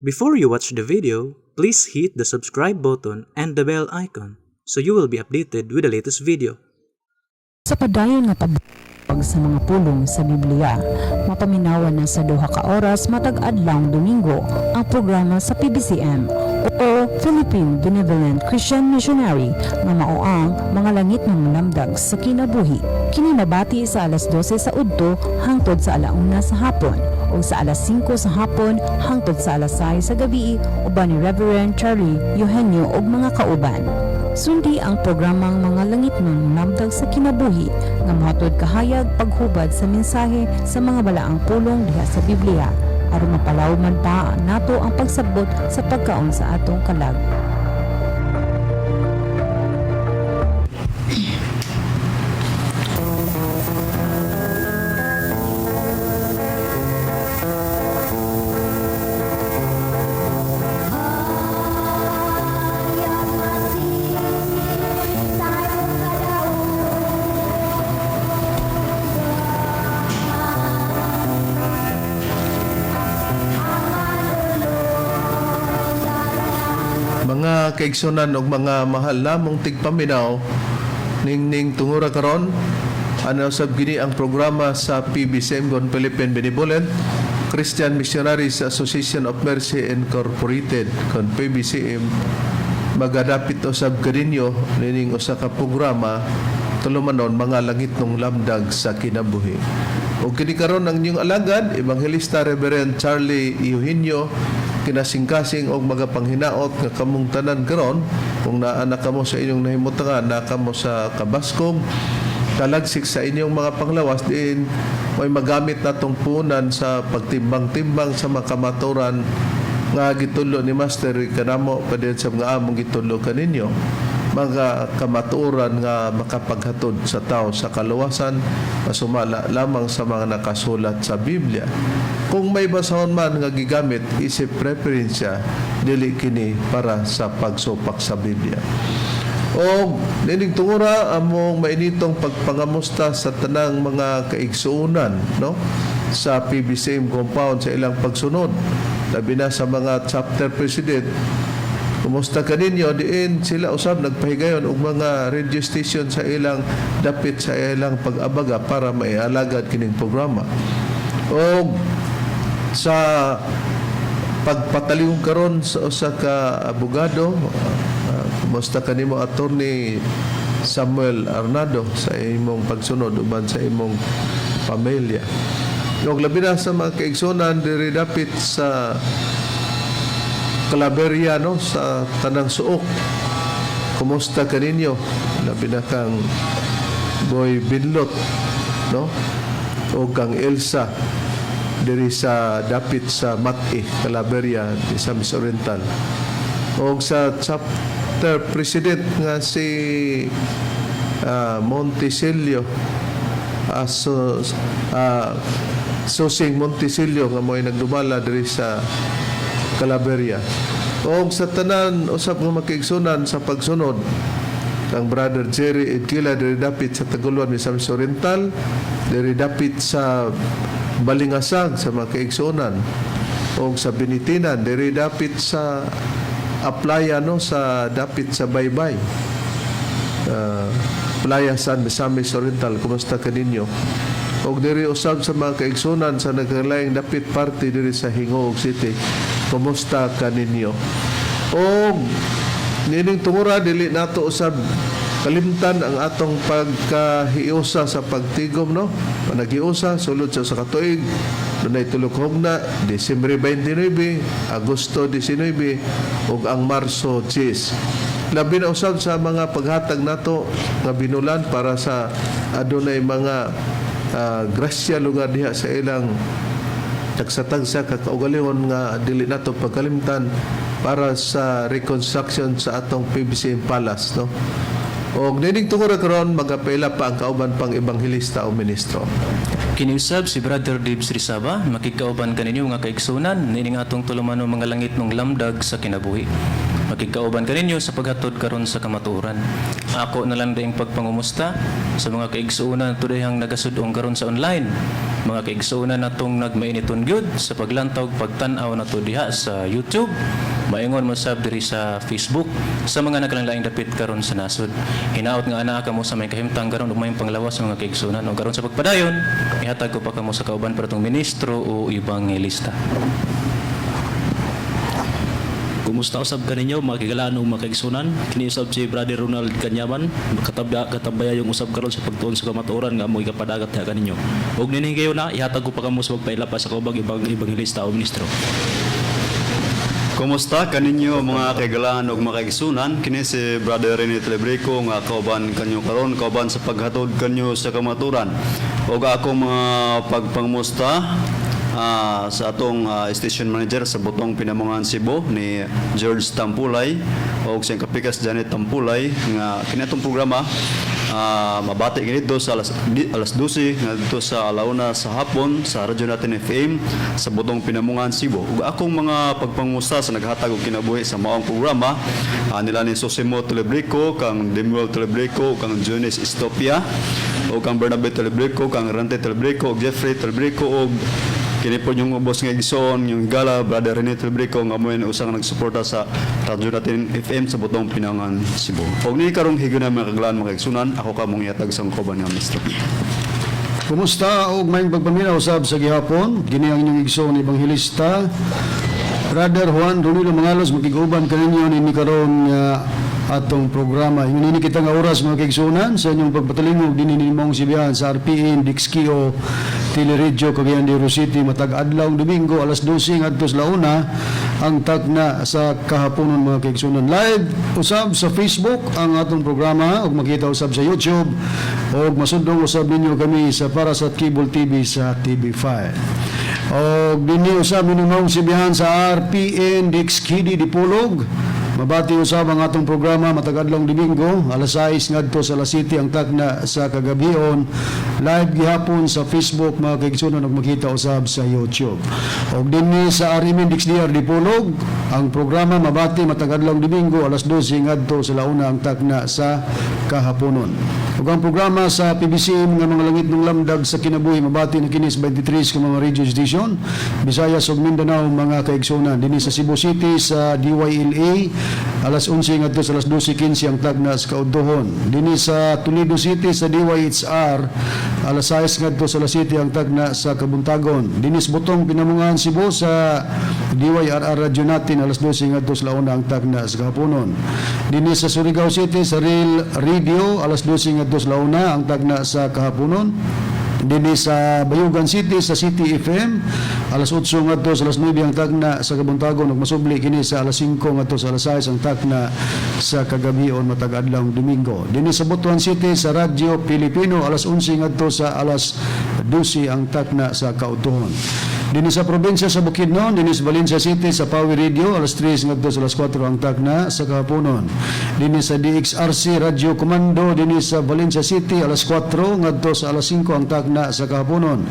Before you watch the video, please hit the subscribe button and the bell icon so you will be updated with the latest video. Sa padayon nga pag sa mga pulong sa Biblia, mapaminawan na sa 2 ka oras matag adlawng Domingo ang programa sa PBCM o Philippine Benevolent Christian Missionary nga mao ang Mga Langitnong Lamdag sa Kinabuhi. Kini mabati sa alas 12 sa udto hangtod sa alauna sa hapon o sa alas 5 sa hapon hangtod sa alas 6 sa gabi uban ni Reverend Charlie Eugenio ug mga kauban. Sundi ang programang Mga Langitnong Lamdag sa Kinabuhi nga mohatod kahayag, paghubad sa mensahe sa mga balaang pulong diha sa Biblia aron mapalawman pa nato ang pagsabot sa pagkaon sa atong kalag. Mga kaigsunan og mga mahal namong tigpaminaw, ningning tungura karon, ano sab gini ang programa sa PBCM kon Philippine Benevolent Christian Missionaries Association of Mercy Incorporated kon PBCM, magadapit usab kaninyo nining usa ka programa tulumanon Mga Langitnong Lamdag sa Kinabuhi. Ug kini karon ang inyong alagad, Evangelista Reverend Charlie Eugenio, kinasingkasing og magapanghinaot nga kamong tanan karon, kung naa na kamo sa inyong nahimutangan, naa kamo sa kabaskog, kalagsik sa inyong mga panglawas, diin may magamit natong punan sa pagtimbang-timbang sa mga kamaturan nga gitulo ni Master kanamo padayon sa mga among gitulo kaninyo, mga kamatuoran nga makapaghatod sa tao sa kaluwasan masumala lamang sa mga nakasulat sa Biblia. Kung may basahon man nga gigamit isip preferensya, dili kini para sa pagsupak sa Biblia. O nining tungura, among mainitong pagpangamusta sa tanang mga kaigsuonan, no, sa PBCM compound sa ilang pagsunod, labi na sa mga chapter president. Kumusta kaninyo diin sila usab nagpahigayon og mga radio station sa ilang dapit sa ilang pag-abaga para maialagad kining programa. Og sa pagpatalihong karon sa usa ka abogado, kumusta kanimo, Attorney Samuel Arnado, sa imong pagsunod uban sa imong pamilya. Ug labi na sa mga kaigsunan diri dapit sa Claveria, no, sa tanang suok. Kumusta kaninyo? Labi na kang Boy Binlot, no? O kang Elsa diri sa dapit sa Mati, Claveria, di sa Miss Oriental. O sa chapter president nga si Montesilio, so, Susing Montesilio nga mo'y nagdumala diri sa Claveria. O sa tanan usab nga makiigsunan sa pagsunod, kang Brother Jerry Edquila diri dapit sa Taguluan, Misamis Oriental, diri dapit sa Balingasag sa mga kaigsunan, o sa Binitinan, diri dapit sa Aplaya, no, sa dapit sa Baybay. Playa San Misamis Oriental, kumusta kaninyo? Og diri usab sa mga kaigsunan sa nagkalaing dapit parte diri sa Gingoog City, kumusta kaninyo? Og nining tungura, dili nato usab kalimtan ang atong pagkahiusa sa pagtigom, no, panaghiusa sulod sa katuig dunay tulok hugna, Disyembre 29, Agosto 19 ug ang Marso 10. Labi na usab sa mga paghatag nato nga binulan para sa adunay mga grasya lugar diha sa ilang tagsa-tagsa ka kaugalingon nga dili nato pagkalimtan para sa reconstruction sa atong PBC Palace, no. Og nining tungod karon, magapaila pa ang kauban pang ebanghelista o ministro. Kiniusab si Brother Dave Srisaba, makigkauban kaninyo, mga kaigsunan, nining atong tulumanon Mga Langitnong Lamdag sa Kinabuhi. Makigkauban kaninyo sa paghatod karon sa kamatuoran. Ako na lang ding pagpangumusta sa mga kaigsuonan tudayang nagasudong karon sa online. Mga kaigsuonan natong nagmainiton gyud sa paglantaw ug pagtan-aw nato diha sa YouTube. Maingon mo sab diri sa Facebook sa mga nagkalainlaing dapit karon sa nasod. Hinaot nga anaa kamo sa may kahimtang karon ug may panglawas sa mga kaigsuonan. Ug karon sa pagpadayon, ihatag ko pa kamo sa kauban para tong ministro o ebanghelista. Kumusta usab kaninyo, mga kagalaan ug mga kaigsunan? Kini usab si Brother Ronald Kanyaman, katabaya yung usab karon sa pagtuon sa kamatuoran nga among ikapadagat diha kaninyo. Ug nining kayo na ihatag ko pa kamo sa pagpaila pa sa kaubang ibang ebanghelista o ministro. Kumusta kaninyo, mga kaigalaan ug mga kaigsunan? Kini si Brother Rene Telebrico nga kauban kanyo karon, kauban sa paghatod kanyo sa kamaturan. Ug akong mga pagpangmusta sa atong station manager sa Butong Pinamungan, Cebu, ni George Tampulay ug sa kapikas Janet Tampulay, nga kini atong programa mabati kini dito sa alas 12 ngadto sa alauna sa hapon sa Radyo Natin FM sa Butong Pinamungan, Cebu. Ug akong mga pagpangusta sa naghatag og kinabuhi sa maong programa nila ni Sosimo Telebrico, kang Demuel Telebrico, kang Jonas Istopia, ug kang Bernabe Telebrico, kang Rante Telebrico, ug Jeffrey Telebrico, ug kini po yung ubos nga igsoon, yung gala, Brother Rene Telebrico, nga mo usa nga nagsuporta sa Radyo Natin FM sa Butong Pinangan, Cebu. Ug ni karong higayon, mga kaglaan, mga igsunan, ako kamong ihatag sa kauban nga ministro. Kumusta og maayong pagpaminaw usab sa gihapon. Kini ang inyong igsoon ebanghelista, Brother Juan Ronilo Mangalos, makig-uban kaninyo nini karon nga atong programa. Ingon nini kita nga oras, mga kaigsuonan, sa inyong pagpatalingog dinhi nimong sibihan sa RPN Dixkio Teleradyo Cagayan de Oro City matag adlaw Domingo alas 12 ngadto sa launa ang tagna sa kahaponon, mga kaigsuonan. Live usab sa Facebook ang atong programa ug makita usab sa YouTube ug masundong usab ninyo kami sa para sa Cable TV sa TV5. Og dinhi usab minumong sibihan sa RPN DXKD Dipolog. Mabati usab ang atong programa matag adlawng Domingo alas 6 ngadto sa alas 7 ang tagna sa kagabion. Live gihapon sa Facebook, mga kaigsuonan, ug makita usab sa YouTube. Og dinhi sa RMN DXDR Dipolog ang programa mabati matag adlawng Domingo alas 12 ngadto sa launa ang tagna sa kahaponon. Ug ang programa sa PBCM nga mga langit ng lamdag sa kinabuhi mabati na kini sa 23 ka mga radio station Visayas ug Mindanao, mga kaigsuonan. Dinhi sa Cebu City sa DYLA alas 11 ngadto sa alas 12:15 ang tagna sa kaudtohon. Dinhi sa Toledo City sa DYHR alas 6 ngadto sa alas 7 ang tagna sa kabuntagon. Dinhi sa Butong Pinamungan, Cebu sa DYRR Radyo Natin alas 12 ngadto sa launa ang tagna sa kahaponon. Dinhi sa Surigao City sa Real Radio alas 12 ngadto sa launa ang tagna sa kahaponon. Dinhi sa Bayugan City sa City FM alas 8 ngadto sa alas 9 ang tagna sa kabuntagon ug masubli kini sa alas 5 ngadto sa alas 6 ang tagna sa kagabion matag adlaw Domingo. Dinhi sa Butuan City sa Radyo Pilipino alas 11 ngadto sa alas 12 ang tagna sa kaudtohon. Dinhi sa probinsya sa Bukidnon, dinhi sa Valencia City sa Power Radio alas 3 ngadto sa alas 4 ang tagna sa kahaponon. Dinhi sa DXRC Radio Comando dinhi sa Valencia City alas 4 ngadto sa alas 5 ang tagna sa kahaponon.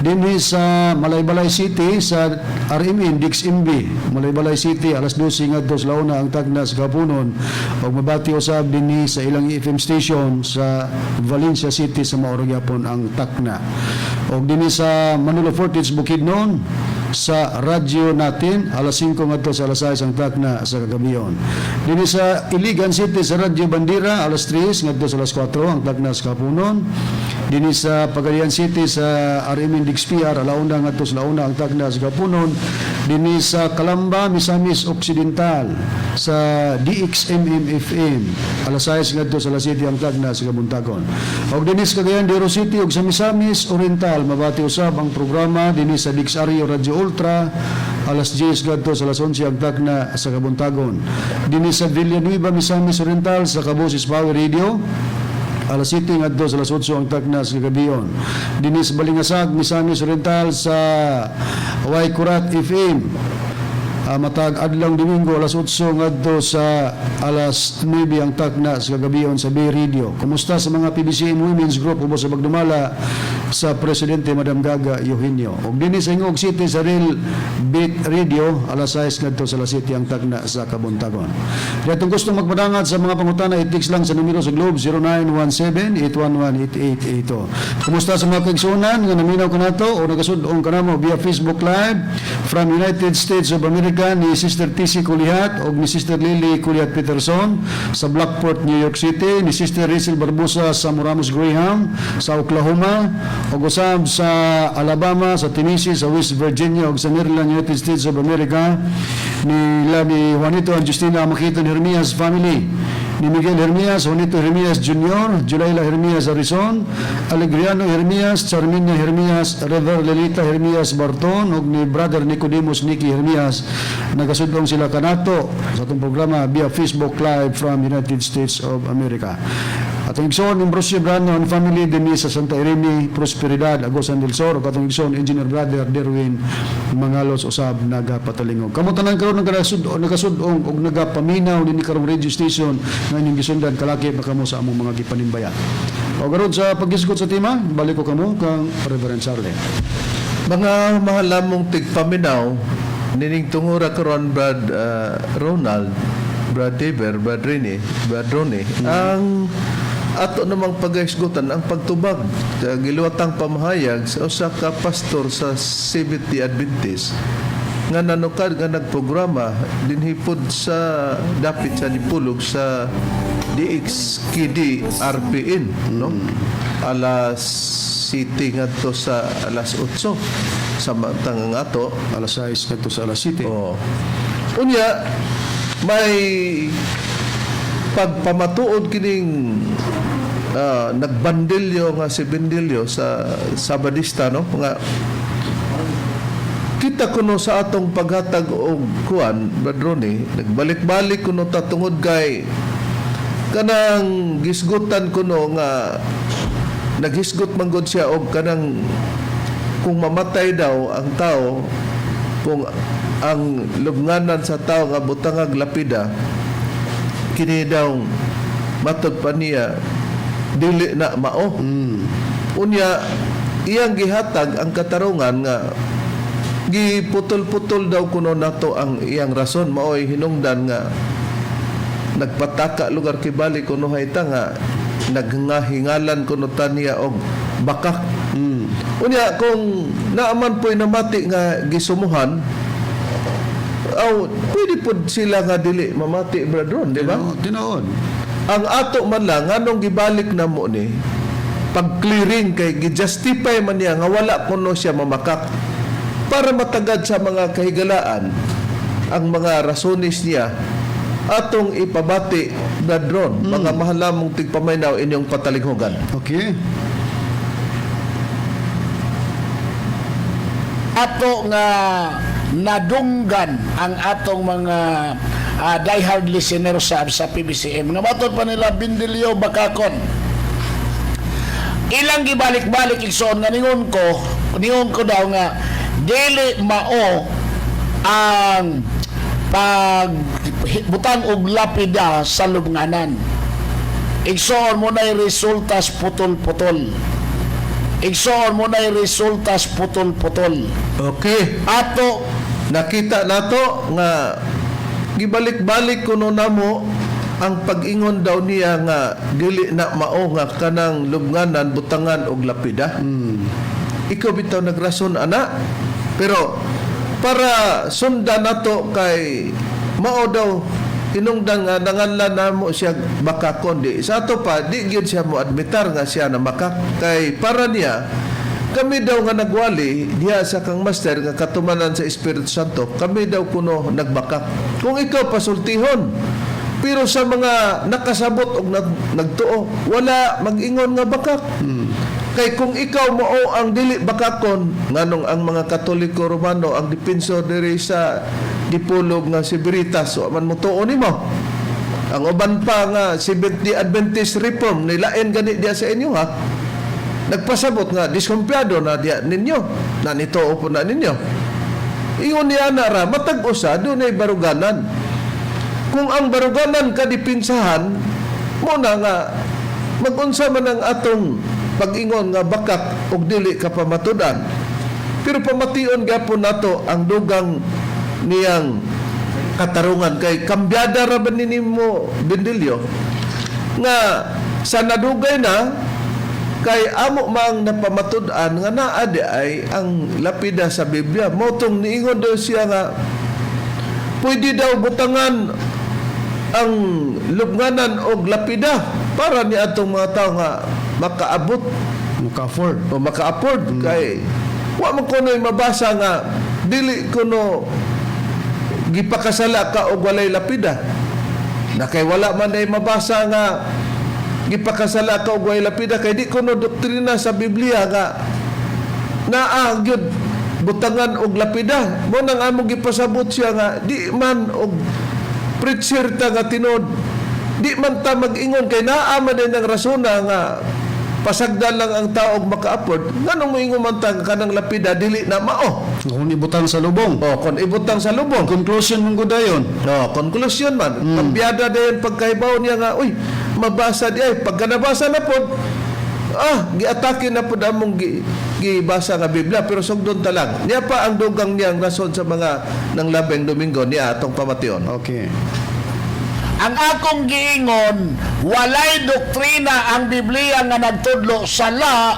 Dinhi sa Malaybalay City sa RMN DXMB Malaybalay City alas 12 ngadto sa launa ang tagna sa kahaponon ug mabati usab dinhi sa ilang FM station sa Valencia City sa mao ra gyapon ang takna. Og dinhi sa Manolo Fortich, Bukidnon sa radyo natin alas 5 ngadto sa alas 6 ang takna sa kagabion. Dinhi sa Iligan City sa Radyo Bandera alas 3 ngadto sa alas 4 ang takna sa kapunon. Dinhi sa Pagadian City sa RMN DXPR alauna ngadto sa launa ang takna sa kapunon. Dinhi sa Calamba, Misamis Occidental sa DXMM FM alas 6 ngadto sa alas 7 ang takna sa kabuntagon. Og dinhi sa Cagayan de Oro City ug sa Misamis Oriental mabati usab ang programa dinhi sa DXRio Radyo Ultra alas 10 ngadto sa alas 11 ang takna sa kabuntagon. Dinhi sa Villanueva, Misamis Oriental sa Kaboses Power Radio alas 7 ngadto sa alas 8 ang takna sa kagabion. Dinhi sa Balingasag, Misamis Oriental sa Waikurat FM Matag adlawng Domingo alas 8 ngadto sa alas 9 ang takna sa kagabion sa Bay Radio. Kumusta sa mga PBCM Women's Group ubos sa pagdumala sa Presidente Madam Gaga Eugenio. Og dinhi sa Gingoog City sa Real Beat Radio alas 6 ngadto sa alas 7 ang takna sa kabuntagon. Diha gusto magpadangat sa mga pangutana, i-text lang sa numero sa Globe 0917-811-8882. Kumusta sa mga kaigsuonan nga naminaw kanato o nagasud-ong kanamo via Facebook Live from United States of America ni Sister TC Kulihat o ni Sister Lily Kulihat Peterson sa Blackport, New York City, ni Sister Rachel Barbosa sa Moramos Graham sa Oklahoma, ug usab sa Alabama, sa Tennessee, sa West Virginia ug sa Maryland, United States of America, ni Juanito and Justina Makito Hermias family, ni Miguel Hermias, Juanito Hermias Jr., Julayla Hermias Arizon, Alegriano Hermias, Charminia Hermias, Rever Lelita Hermias Barton, ug ni Brother Nicodemus Nicky Hermias. Nagasudlong sila kanato sa atong programa via Facebook Live from United States of America. Atong igsoon Ambrosio Brano and family dinhi sa Santa Irene, Prosperidad, Agusan del Sur, ug atong igsoon Engineer Brother Derwin Mangalos usab nagapatalingog. Kamo tanan karon nagasud-ong og nagapaminaw dinhi karong radio station nga inyong gisundan, kalaki pa kamo sa among mga gipanimbayan. O karon sa paghisgot sa tema, balik ko kamo kang Reverend Charlie. Mga mahal namong tigpaminaw, nining tungura karon, Brad Ronald, Brad Dever, Brad Rene, Brad Ronnie, ang ato namang paghisgutan ang pagtubag sa giluwatang pamahayag sa usa ka pastor sa Seventh-day Adventist nga nanukad nga nagprograma dinhi pod sa dapit sa dipulog sa DXKD RPN, no, alas 7 ngadto sa alas 8 samtang ang ato Alas 6 ngadto sa alas 7. Oh. Unya may pagpamatuod kining nagbandilyo nga si Bendilyo sa Sabadista, no, nga kita kuno sa atong paghatag og kuan, Brad Ronnie, nagbalik-balik kuno ta tungod kay kanang gisgutan kuno nga naghisgot man gud siya og kanang kung mamatay daw ang tao, kung ang lubnganan sa tao nga butangag lapida, kini daw matod pa niya dili na mao. Unya iyang gihatag ang katarungan nga giputol-putol daw kuno nato ang iyang rason, maoy hinungdan nga nagpataka lugar kibali kuno hayta nga nagngahingalan kuno taniya og bakak. Unya kung naaman po'y namati nga gisumuhan, aw pwede pod sila nga dili mamati, Brad Ron, di ba? Tinuod, tinuod. Ang ato man lang, nganong gibalik na mo ni pag clearing kay gi-justify man niya nga wala kuno siya mamakak para matagad sa mga kahigalaan ang mga rasones niya, atong ipabati, Brad Ron, mga mahal namong tigpaminaw, inyong patalinghugan. Okay. Ato nga nadunggan ang atong mga diehard listener sa PBCM nga matod pa nila Bindilyo Bakakon. Ilang gibalik-balik, igsoon, nga ningon ko daw nga dili mao ang pag butang og lapida sa lubnganan. Igsoon, mo na resultas putol-putol. Igsoon, mo na resultas putol-putol. Okay. Ato Nakita nato nga gibalik-balik kuno namo ang pag-ingon daw niya nga dili na mao nga kanang lubnganan butangan og lapida. Ikaw bitaw nagrason ana. Pero para sundan nato kay mao daw hinungdan nga nanganlan namo siya bakakon, di sa ato pa di gyud siya mo admitar nga siya na makak, kay para niya kami daw nga nagwali diha sa kang master nga katumanan sa Espiritu Santo, kami daw kuno nagbakak. Kung ikaw pasultihon, pero sa mga nakasabot og nagtuo, wala mag-ingon nga bakak. Kay kung ikaw mao ang dili bakakon, nganong ang mga Katoliko Romano ang depensor diri sa dipulog nga si Veritas wa man motuo nimo? Ang uban pa nga Seventh-day Adventist Reform nilain gani diya sa inyo ha. Nagpasabot nga diskumpiyado na diya ninyo na nito po na ninyo. Ingon niya na ra, matag usa dunay baruganan. Kung ang baruganan kadipinsahan, mo na nga magunsa man ang atong pag-ingon nga bakak og dili ka pamatudan. Pero pamation gyapon nato ang dugang niyang katarungan kay kambyada ra ba ni nimo, Bendilyo, nga sa nadugay na kay amo mang napamatud-an nga naa di ay ang lapida sa Biblia. Mao tong niingon daw siya nga pwede daw butangan ang lubnganan og lapida para ni atong mga tao nga makaabot Maka-afford. O maka-afford, kay wa man kuno'y mabasa nga dili kuno gipakasala ka og walay lapida na, kay wala man ay mabasa nga gipakasala ka og walay lapida, kay di kuno doktrina sa Biblia nga naa gyud butangan og lapida. Mo nang among gipasabot siya nga di man og preacher ta nga tinuod, di man ta mag-ingon kay naa man din ang rasona nga pasagdan lang ang tao og maka-afford. Nganong moingon man ta nga kanang lapida dili na mao? Kung ibutang sa lubong. O kon ibutang sa lubong. Conclusion mong dayon. No, conclusion man. Pambiyada dayon pagkahibaw niya nga, uy, mabasa di ay. Pagka nabasa na pod, giatake na pod among gibasa nga Biblia, pero sugdon ta lang. Niya pa ang dugang niyang rason sa mga ng labeng Domingo niya atong pamation. Okay. Ang akong giingon, walay doktrina ang Biblia nga nagtudlo sala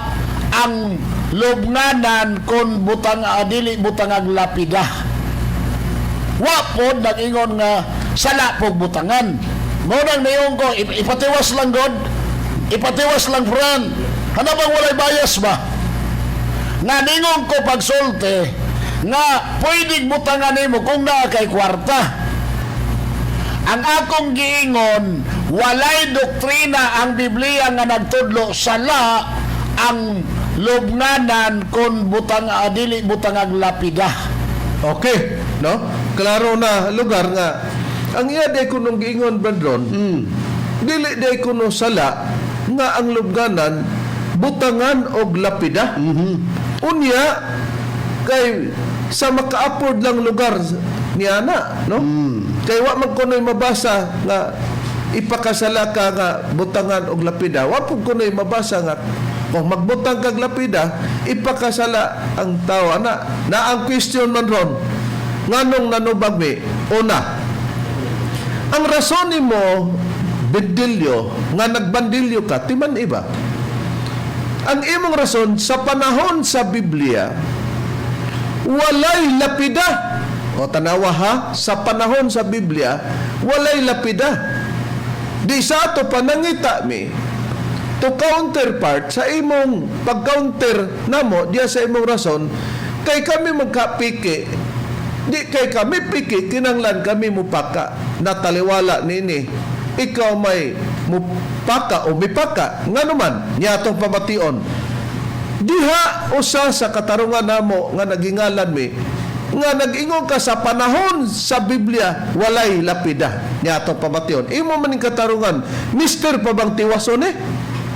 ang lubnganan kung butang dili butang ang lapida. Wa pod nag-ingon nga sala pog butangan. Mao nang niingon ko, ipatiwas lang God. Ipatiwas lang, friend. Hanabang walay bias ba? Nga ningon ko pagsulte nga pwedeng butangan nimo kung naa kay kwarta. Ang akong giingon, walay doktrina ang Biblia nga nagtudlo sala ang lubnganan kung butang dili butang ang lapida. Okay, no? Klaro na lugar nga ang iya day kunong giingon, Brandon, dili day kuno sala nga ang lubganan butangan og lapida. Unya kay sa maka-afford lang lugar niya na, no? Kay wa man kuno'y mabasa nga ipakasala ka nga butangan og lapida. Wa pud kuno'y mabasa nga kung magbutang kag lapida ipakasala ang tao ana. Na ang question man ron, nganong nanubag mi? Una, ang rason nimo, Bendilyo, nga nagbandilyo ka, timan iba ang imong rason, sa panahon sa Biblia walay lapida. O tanawa ha, sa panahon sa Biblia walay lapida. Di sa ato panangita mi to counterpart sa imong pag-counter namo diya sa imong rason, kay kami magkapiki, di kay kami piki, kinanglan kami mupaka nataliwala nini. Ikaw may mupaka o mipaka, ngano man? Niya atong pamation diha usa sa katarungan namo nga nagingalan mi nga nag-ingon ka sa panahon sa Biblia walay lapida. Niya atong pamation, imo man ning katarungan, Mister, pa bang tiwason eh?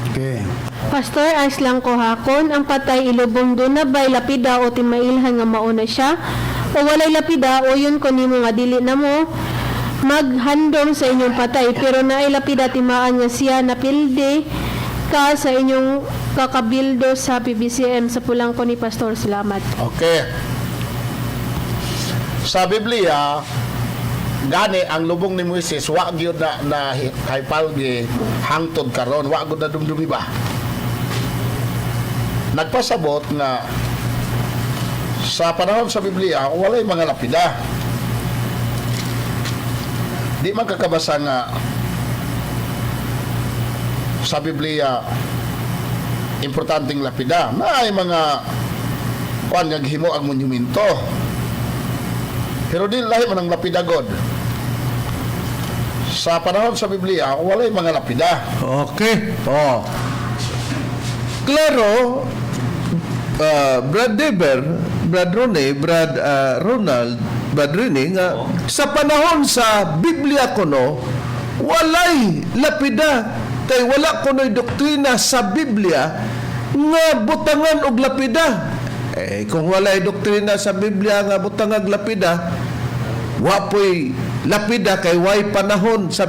Okay. Pastor, as lang ko hakon, ang patay ilubong doon na ba'y lapida o timailhan nga mauna siya? O walay lapida o yun ko nimo nga dili na mo maghandom sa inyong patay, pero naay lapida timaan nga siya napildi ka sa inyong kakabildo sa PBCM sa pulang ko ni Pastor. Salamat. Okay. Sa Biblia, gani ang lubong ni Moises wa gyud na na kahipalgi hangtod karon, wa gyud na dumdumi ba. Nagpasabot nga sa panahon sa Biblia walay mga lapida. Di man kakabasa nga sa Biblia importanteng lapida na ay mga kuan nga gihimo ang monumento. Pero di lahi man ang lapida god. Sa panahon sa Biblia, walay mga lapida. Okay. Oh. Klaro, Brad Deber, Brad Rone, Brad Ronald, Brad Rene, nga sa panahon sa Biblia kuno, walay lapida kay wala kuno'y doktrina sa Biblia nga butangan og lapida. Eh, kung walay doktrina sa Biblia nga butangag lapida, wa po'y lapida kay way panahon sa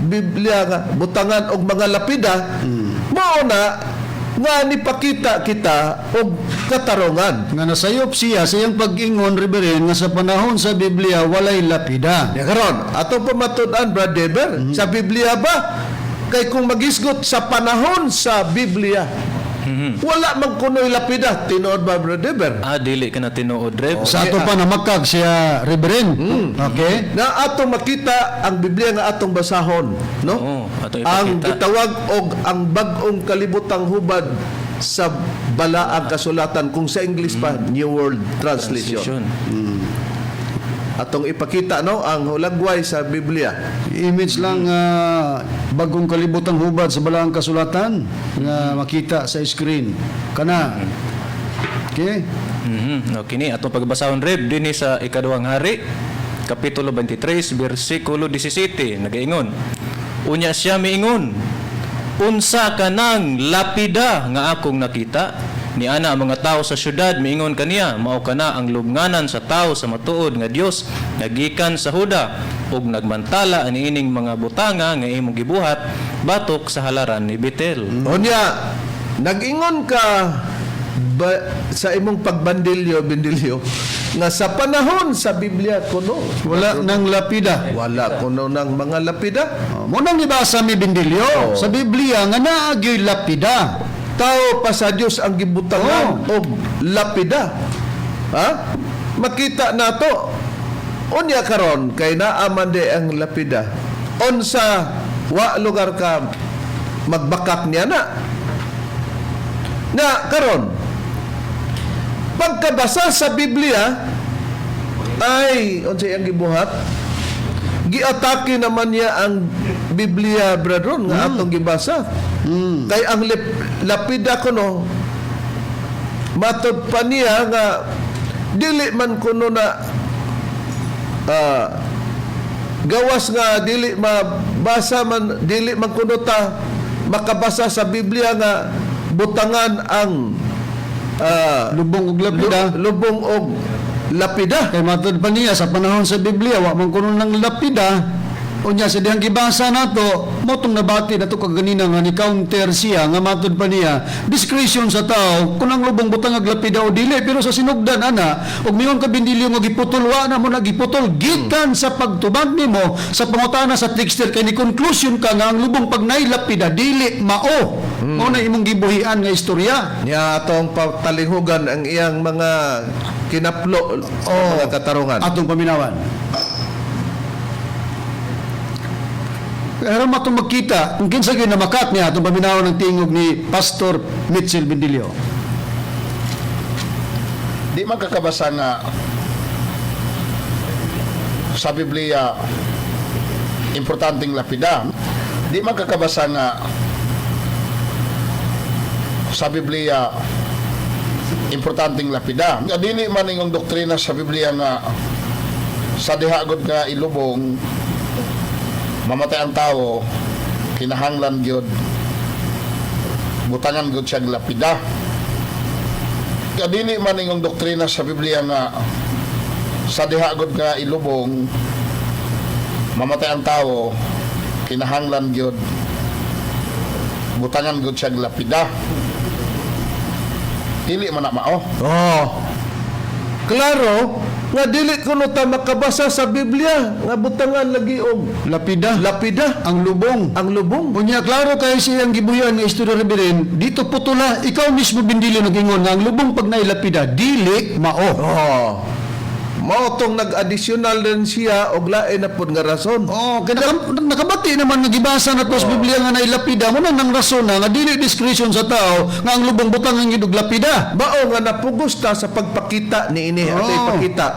Biblia nga butangan og mga lapida, mao na nga nipakita kita og katarungan. Nga nasayop siya sa iyang pag-ingon, Reverend, nga sa panahon sa Biblia walay lapida. Ya karon, atong pamatud-an, Brad Deber, sa Biblia ba? Kay kung magisgot sa panahon sa Biblia, wala man kuno'y lapida, tinuod ba, Brad Deber? Ah, dili ka na tinuod, Rev. Sa ato pa namakag siya, Reverend. Okay? Na atong makita ang Biblia nga atong basahon, no? Oo, atong Ang ipakita. gitawag og ang bag-ong kalibutang hubad sa balaang kasulatan, kung sa English pa, New World Translation. Translation. Atong ipakita, no, ang hulagway sa Biblia. Image lang bagong kalibutang hubad sa balaang kasulatan nga makita sa screen. Kana. Okay? Okay ni atong pagbasahon, Rev, dinhi sa ikaduhang Hari kapitulo 23 bersikulo 17 nagaingon. Unya siya miingon, "Unsa kanang lapida nga akong nakita?" Ni ana ang mga tao sa syudad miingon kaniya, "Mao kana ang lubnganan sa tao sa matuod nga Dios nga gikan sa Huda ug nagmantala ani ining mga butanga nga imong gibuhat batok sa halaran ni Betel." Unya, nag-ingon ka ba, sa imong pagbandilyo, bindilyo, nga sa panahon sa Biblia kuno Wala nang lapida. wala kuno ng mga lapida. Oh, mo nang nibasa mi Bindilyo sa Biblia nga naa gyoy lapida. Tao pa sa Dios ang gibutangan og lapida. Ha? Makita nato. Unya karon kay naa man di ang lapida. Unsa wa lugar ka magbakak niya na. Na karon pagkabasa sa Biblia ay unsay ang gibuhat? Giatake naman niya ang Biblia, brethren, nga atong gibasa. Kay ang lapida kuno matod pa niya nga dili man kuno na gawas nga dili mabasa man, dili man kuno ta makabasa sa Biblia nga butangan ang Lubong og lapida. lubong og lapida. Kay matod pa niya sa panahon sa Biblia wa man kuno nang lapida. Unya sa dihang gibasa nato, mo tong nabati nato kaganina nga ni counter siya nga matod pa niya discretion sa tao kung ang lubong butang ag lapida o dili, pero sa sinugdan ana og miyon ka Bindilyo nga giputol, wa na mo na giputol gikan sa pagtubag nimo sa pangutana sa texter kay ni conclusion ka nga ang lubong pag nay lapida dili mao. Mao na imong gibuhian nga istorya. Niya atong patalinghugan ang iyang mga kinaplo sa mga katarungan. Atong paminawan. Pero matong magkita kung kinsa gyud namakat niya, atong paminawan ng tingog ni Pastor Mitchell Bindilio. Di man kakabasa nga sa Biblia importanteng lapida. Di man kakabasa nga sa Biblia importanteng lapida. Nga dili man ingong doktrina sa Biblia nga sa diha gud nga ilubong, mamatay ang tao, kinahanglan gyud butangan gyud siyang lapida. Nga dili man ingong doktrina sa Biblia nga sa diha gud nga ilubong, mamatay ang tao, kinahanglan gyud butangan gyud siyang lapida. Dili man na mao. Oh. Klaro nga dili kuno ta makabasa sa Biblia nga butangan lagi og Lapida. Lapida ang lubong. Ang lubong. Unya klaro kay siyang gibuhian nga istorya, Reverend, dito putula, ikaw mismo Bindilyo nag-ingon nga ang lubong pag nailapida dili mao. Oh. Mao tong nag-additional din siya og lain na pud nga rason. Oh, kay nakabati naman nga gibasa na to sa Biblia nga nailapida mo na nang rason na nga dili discretion sa tao nga ang lubong butang ang og lapida. Mao nga napugos ta sa pagpakita niini, ato ipakita,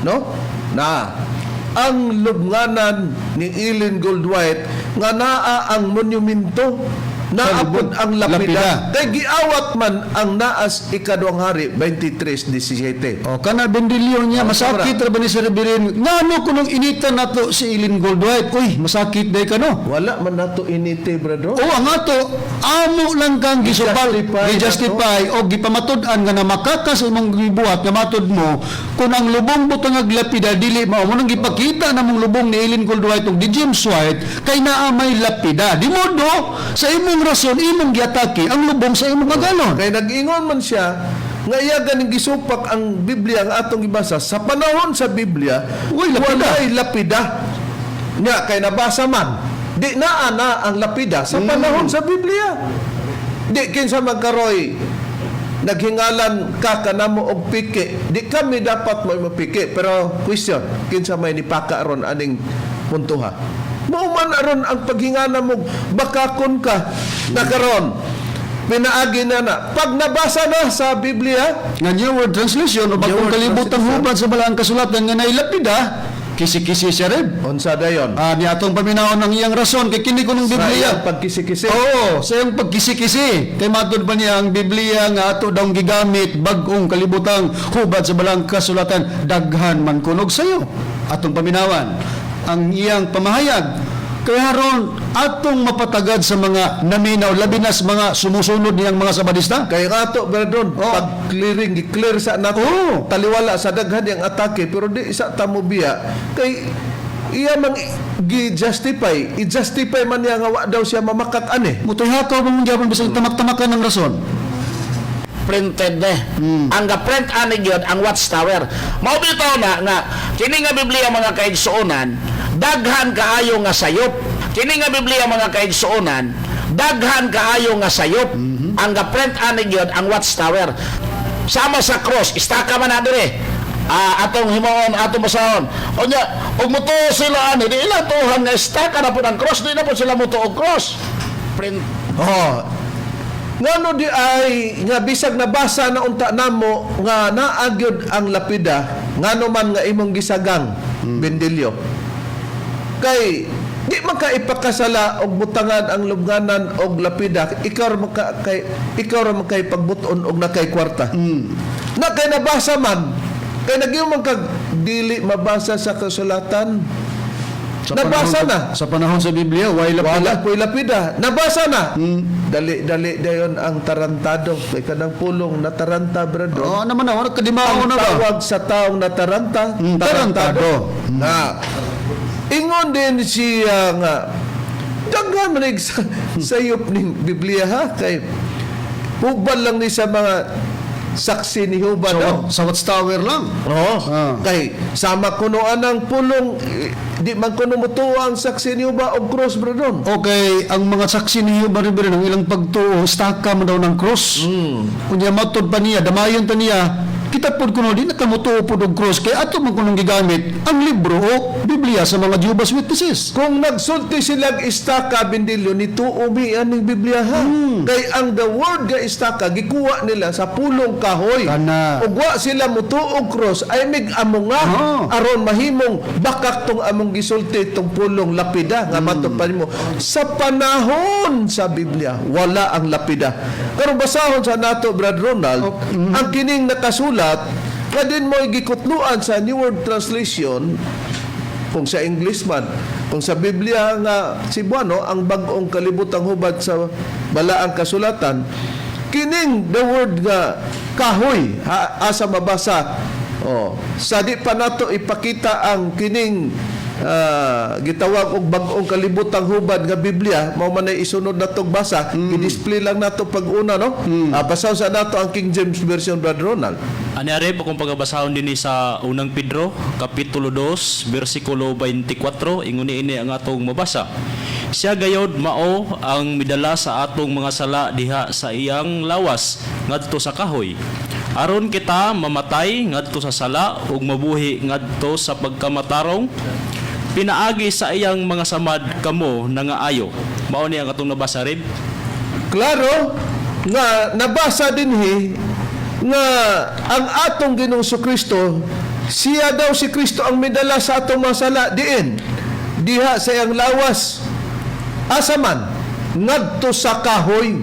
no? Na ang lubnganan ni Ellen Goldwhite nga naa ang monumento. Naa pod ang lapida. Lapida. Kay giawat man ang naas Ikaduhang Hari 23:17. O kana bendilyo niya, Oh, masakit ra ba ni Sir Reverend? Ngano kunong inita nato si Ellen Goldwhite? Uy, masakit day kano. Wala man nato inite, brother. O ang ato amo lang kang gisupal, Gi-justify gi-justify o gipamatud-an nga namakaka sa imong gibuhat nga matud mo kung ang lubong butang lapida dili mao mo nang gipakita namong lubong ni Ellen Goldwhite ug ni James White kay naa may lapida. Di modo sa imong rason imong giatake ang lubong sa imong agalon. Kay nag-ingon man siya nga iya ganing gisupak ang Biblia ang atong gibasa sa panahon sa Biblia. Uy, lapida. Walay lapida. Nya kay nabasa man di naa na ang lapida sa panahon sa Biblia. Di kinsa magkaroy naghingalan ka kanamo og piki, di kami dapat mo mapiki, pero question, kinsa may nipaka ron aning puntuha? Mao man aron ang paghingana mo, bakakon ka na karon pinaagi na na pag nabasa na sa Biblia. Nga New World Translation o New bagong World kalibutang Translation. hubad sa balaang kasulatan nga nailapida, kisi-kisi siya rin. Unsa dayon? Ah, ni atong paminawon ang iyang rason kay kini kunong Sa Biblia. iyang pagkisi-kisi. Oo, sa iyang pagkisi-kisi. Kay matud pa niya ang Biblia nga ato daw gigamit bag-ong kalibutang hubad sa balaang kasulatan daghan man kunog sayo. Atong paminawan ang iyang pamahayag. Kaya ron atong mapatagad sa mga naminaw, labi na sa mga sumusunod niyang mga sabadista. Kay ato Berdon, pag clearing, gi-clear sa nato. Oo. Taliwala sa daghan yang atake, pero di isa ta mo biya kay iya mang gi-justify, i-justify man niya nga wa daw siya mamakat ani. Mutihakaw pa mong gyapon bisag tamak-tamakan ng rason. Printed ne. Ang ga-print ani gyud ang Watchtower. Mao bitaw na nga kini nga Biblia, mga kaigsuonan, daghan kaayo nga sayop. Kini nga Biblia, mga kaigsuonan, daghan kaayo nga sayop. Ang ga-print ani gyud ang Watchtower. Sama sa cross, istaka man na dire. Ah, atong himuon, atong basahon. Unya, ug mutuo sila ani, di ilang tuhan nga istaka na pud ang cross, di na pud sila mutuo og cross. Print. Oh. Ngano di ay nga bisag nabasa na unta namo nga naagyod ang lapida, ngano man nga imong gisagang bendilyo? Kay di man ka ipakasala og butangan ang lubnganan og lapida, ikaw ra man ka kay ikaw ra man kay pagbuton og nakay kwarta. Na kay nabasa man, kay nagyo man kag dili mabasa sa kasulatan. Sa Nabasa panahon, na. Sa panahon sa Biblia, way lapida. Wala ko'y lapida. Nabasa na. Dali dali dayon ang tarantado. Kay kanang pulong nataranta, brother. Oo naman na, wala kadimao Ang na ba? tawag sa taong nataranta, Tarantado. Na. Ingon din siya nga daghan man sa sayop ning Biblia ha, kay hubal lang ni sa mga saksi ni Huba Sa, daw. sa Watchtower lang. Oo. Ah. Kay sama kuno anang pulong eh, di man kuno mutuo ang saksi ni Huba og cross, brother. Okay, ang mga saksi ni Jehovah Rivera ng ilang pagtuo, staka mo daw ng cross. Kunya matod pa niya, damayon pa niya, kita pod kuno di nakamutuo pod og cross kay ato man kunong gigamit ang libro o Biblia sa mga Jehovah's Witnesses. Kung nagsulti silang istaka, bindilyo, nituo mi aning Biblia ha. Kay ang the word ga istaka gikuha nila sa pulong kahoy. Kana. Ug wa sila mutuo og cross ay mig amo nga aron mahimong bakak tong among gisulti tong pulong lapida nga matod pa nimo sa panahon sa Biblia wala ang lapida. Pero basahon sa nato, Brad Ronald, ang kining nakasulat nga din mo gikutluan sa New World Translation, kung sa English man, kung sa Biblia nga Cebuano, ang Bag-ong Kalibutang Hubad sa Balaang Kasulatan, kining the word nga kahoy ha, asa mabasa? Oh, sa di pa nato ipakita ang kining gitawag og Bag-ong Kalibutang Hubad nga Biblia, mao man ay isunod natong basa, i-display lang nato pag una, no? Ah, basaw sa nato ang King James Version, Brad Ronald. Ani are kung pagabasahon dinhi sa Unang Pedro kapitulo 2 bersikulo 24, ingon ini ang atong mabasa. Siya gayod mao ang midala sa atong mga sala diha sa iyang lawas ngadto sa kahoy, aron kita mamatay ngadto sa sala ug mabuhi ngadto sa pagkamatarong. Pinaagi sa iyang mga samad kamo nangaayo. Mao ni ang atong nabasa rin. Klaro nga nabasa dinhi nga ang atong Ginoong Kristo, siya daw si Kristo ang midala sa atong mga sala diin diha sa iyang lawas. Asa man? ngadto sa kahoy.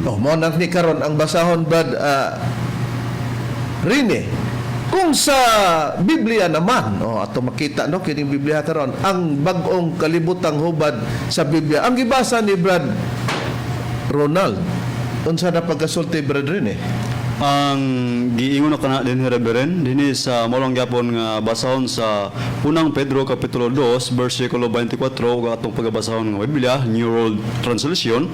Oh, mao na ni karon ang basahon, Brad Rene. Kung sa Biblia naman, oh, ato makita, no, kining Biblia karon, ang Bag-ong Kalibutang Hubad sa Biblia. Ang gibasa ni Brad Ronald. Unsa na pagkasulti, Brad Rene? Ang giingon na kana dinhi, Reverend, dinhi sa mao lang gyapon nga basahon sa Unang Pedro kapitulo 2 bersikulo 24 ug atong pagabasahon nga Biblia, New World Translation: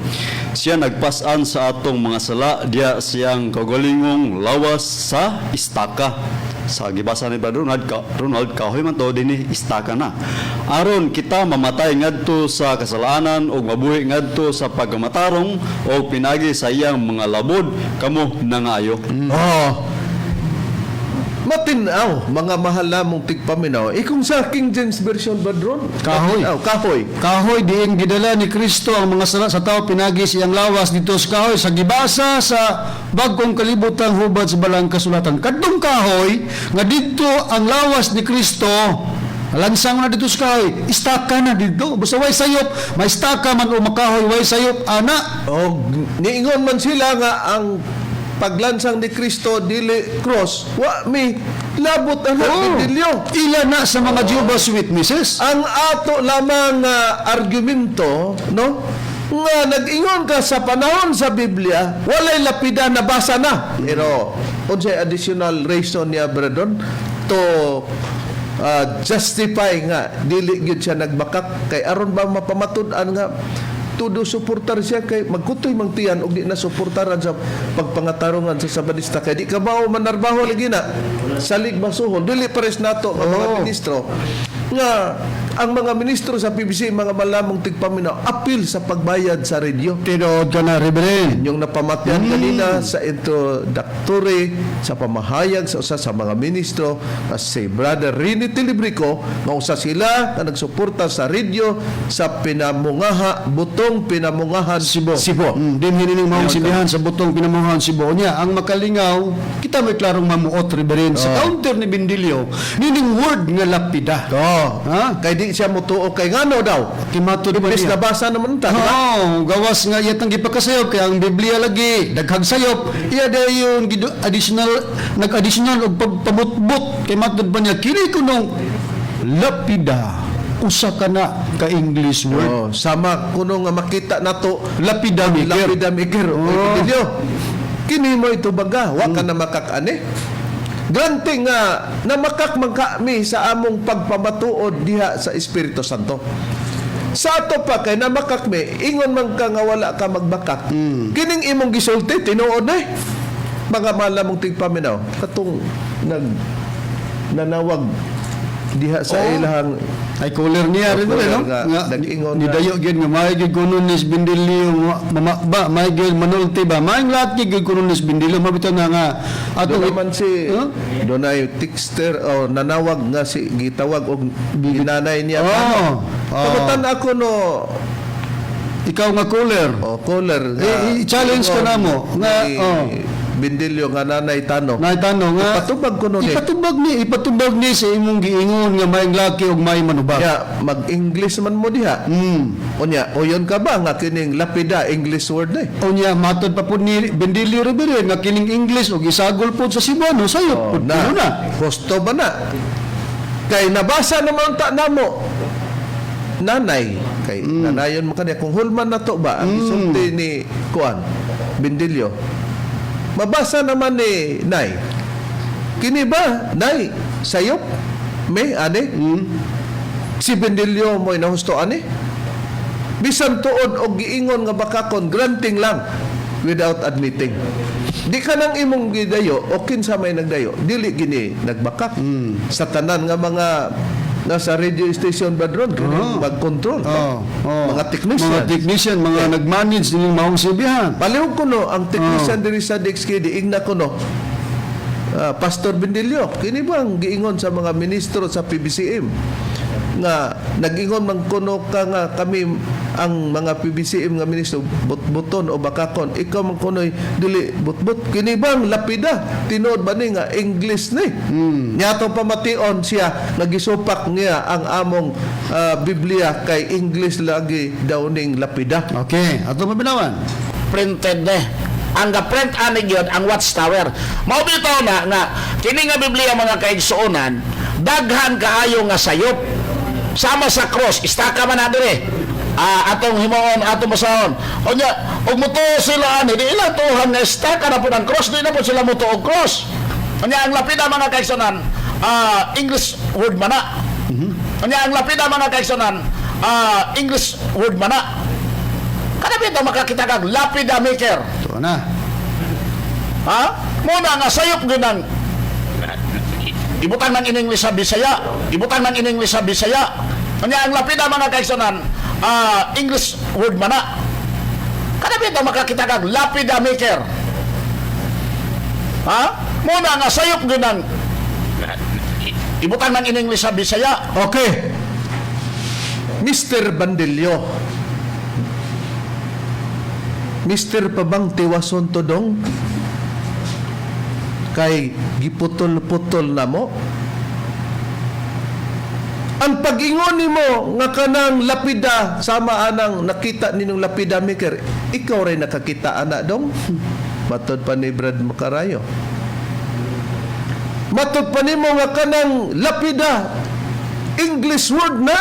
"Siya nagpas-an sa atong mga sala diha siyang kaugalingong lawas sa istaka." Sa gibasa ni Brother Ronald, Ronald, kahoy man to, dinhi istaka na, "aron kita mamatay ngadto sa kasalanan ug mabuhi ngadto sa pagkamatarong, ug pinagi sa iyang mga labod kamo nangayo." Oh. Matinaw, mga mahal namong tigpaminaw. Eh kung sa King James Version ba, Ron? Kahoy. Matinaw, kahoy. Kahoy diin gidala ni Kristo ang mga sala sa tao pinagi sa iyang lawas dito sa kahoy sa gibasa sa Bagong Kalibutang Hubad sa Balaang Kasulatan. Kadtong kahoy nga didto ang lawas ni Kristo, lansang na dito sa kahoy, istaka na dito. Basta way sayop, may istaka man o makahoy, way sayop ana. Oh, niingon man sila nga ang paglansang ni Kristo dili cross, wa mi labot ang oh. Ila na sa mga Jehovah's Witnesses. Ang ato lamang nga argumento, no? Nga nag-ingon ka sa panahon sa Biblia, walay lapida, nabasa na. Pero unsay additional reason niya, Brandon, to justify nga dili gyud siya nagbakak? Kay aron ba mapamatud-an nga todo suportar siya, kay magkutoy mang tiyan og di na suportaran sa pagpangatarungan sa Sabadista, kay di ka bao manarbaho lagi na salig basuhon. Dili pares nato nga mga ministro, nga ang mga ministro sa PBC, mga malamong tigpaminaw, apil sa pagbayad sa radio. Tinuod ka na, Reverend. Yung napamatyan kanina sa introductory sa pamahayag sa usa sa mga ministro na si Brother Rini Tilibrico, nga usa sila nga nagsuporta sa radio sa Pinamungaha, Butong Pinamungahan, Cebu. Cebu. Din hinining maong sibihan sa Butong Pinamungahan Cebu niya. Ang makalingaw, kita may klarong mamuot, Reverend. Sa counter ni Bindilio, nining word nga lapida. Oh. Ha? Kay di siya mutuo kay ngano daw. Kimato ba Imbes niya? nabasa naman ta, di ba? Oo, gawas nga iyatang gipakasayop kay ang Biblia lagi daghang sayop. Iya dayon additional, nag-additional og pagpabutbut kay matud ba niya kini kunong lapida, usa ka na ka English word. Oh, sama kuno nga makita nato Lapida maker. Lapida maker. Oh. Oh. Kini mo ito baga, wa ka na makakani. Granting nga namakak man kami sa among pagpamatuod diha sa Espiritu Santo. Sa ato pa kay namakak mi, ingon man ka nga wala ka magbakak. Kining imong gisulti tinuod na eh. Mga malamong tigpaminaw, katong nag nanawag diha sa ilahang Ay caller niya rin Oh, no? caller nga, Nga nag-ingon ni na. dayo gyud nga may gyud kuno ni Bindilio mama ba may gyud manulti ba may lahat gyud kuno ni Bindilio mabitaw na nga Doon atong naman si Huh? doon ay texter o nanawag nga si gitawag og ginanay niya. Oh, oh. Pagutan ako no. Ikaw nga caller. O caller nga, Eh, i-challenge ka na mo, nga, ni oh. Bindilyo nga nanay Tano. Naitanong nga Ipatubag ko nun eh. Ipatubag ni sa imong giingon nga may laki ug may manubag. Ya, mag-English man mo diha. Unya, uyon ka ba nga kining lapida English word na eh? Unya matod pa pud ni Bendilio Rivera nga kining English ug isagol pud sa Cebuano sayop Oh, pud na. kuno na. Gusto ba na? Kay nabasa naman ta namo. Nanay, kay nanayon mo kaniya kung hulman na to ba ang isulti ni Kuan Bindilyo. Mabasa naman ni Nay. Kini ba, Nay, sayop? May ane? Si Bindilyo mo'y nahusto ani? Bisan tuod og giingon nga bakakon, granting lang without admitting. Di ka nang imong gidayo o kinsa may nagdayo, dili gini nagbakak. Sa tanan nga mga nasa radio station ba dron kini mag-control. Oh. Mga technician. Mga technician, mga nag-manage nining maong sibihan. Palihog ko no, ang technician diri sa DXK, diingna ko no. Ah, Pastor Bendilio, kini ba ang giingon sa mga ministro sa PBCM? Nga nag-ingon man kuno ka nga kami ang mga PBCM nga ministro butbuton o bakakon, ikaw man kunoy dili butbut. Kini bang lapida, tinuod ba ni nga English ni? Nya atong pamation siya nga gisupak niya ang among Biblia kay English lagi daw ning lapida. Okay, ato paminawan. Printed ne. Ang ga-print ani gyud ang Watchtower. Mao bitaw na nga kini nga Biblia, mga kaigsuonan, daghan kaayo nga sayop. Sama sa cross, istaka man na dire. Atong himuon, atong basahon. Unya, ug mutuo sila ani, di ilang tuhan nga istaka na pud ang cross, di na pud sila mutuo og cross. Unya ang lapida, mga kaigsuonan, English word man na. Unya ang lapida, mga kaigsuonan, English word man na. Kada bitaw makakita kag lapida maker. Ito na. Ha? Muna nga sayop gyud ang ibutang ng in English sa Bisaya. Ibutang ng in English sa Bisaya. Unya ang lapida, mga kaigsuonan, English word man na. Kada bitaw makakita kag lapida maker. Ha? Muna nga sayop gyud ang ibutang ng in English sa Bisaya. Okay. Mr. Bandilyo. Mr. Pabang tiwason to dong? Kay giputol-putol na mo. Ang pag-ingon nimo nga kanang lapida sama anang nakita ninyong lapida maker, ikaw rin nakakita ana dong? Matod pa ni Brad Makarayo. Matod pa nimo nga kanang lapida English word na,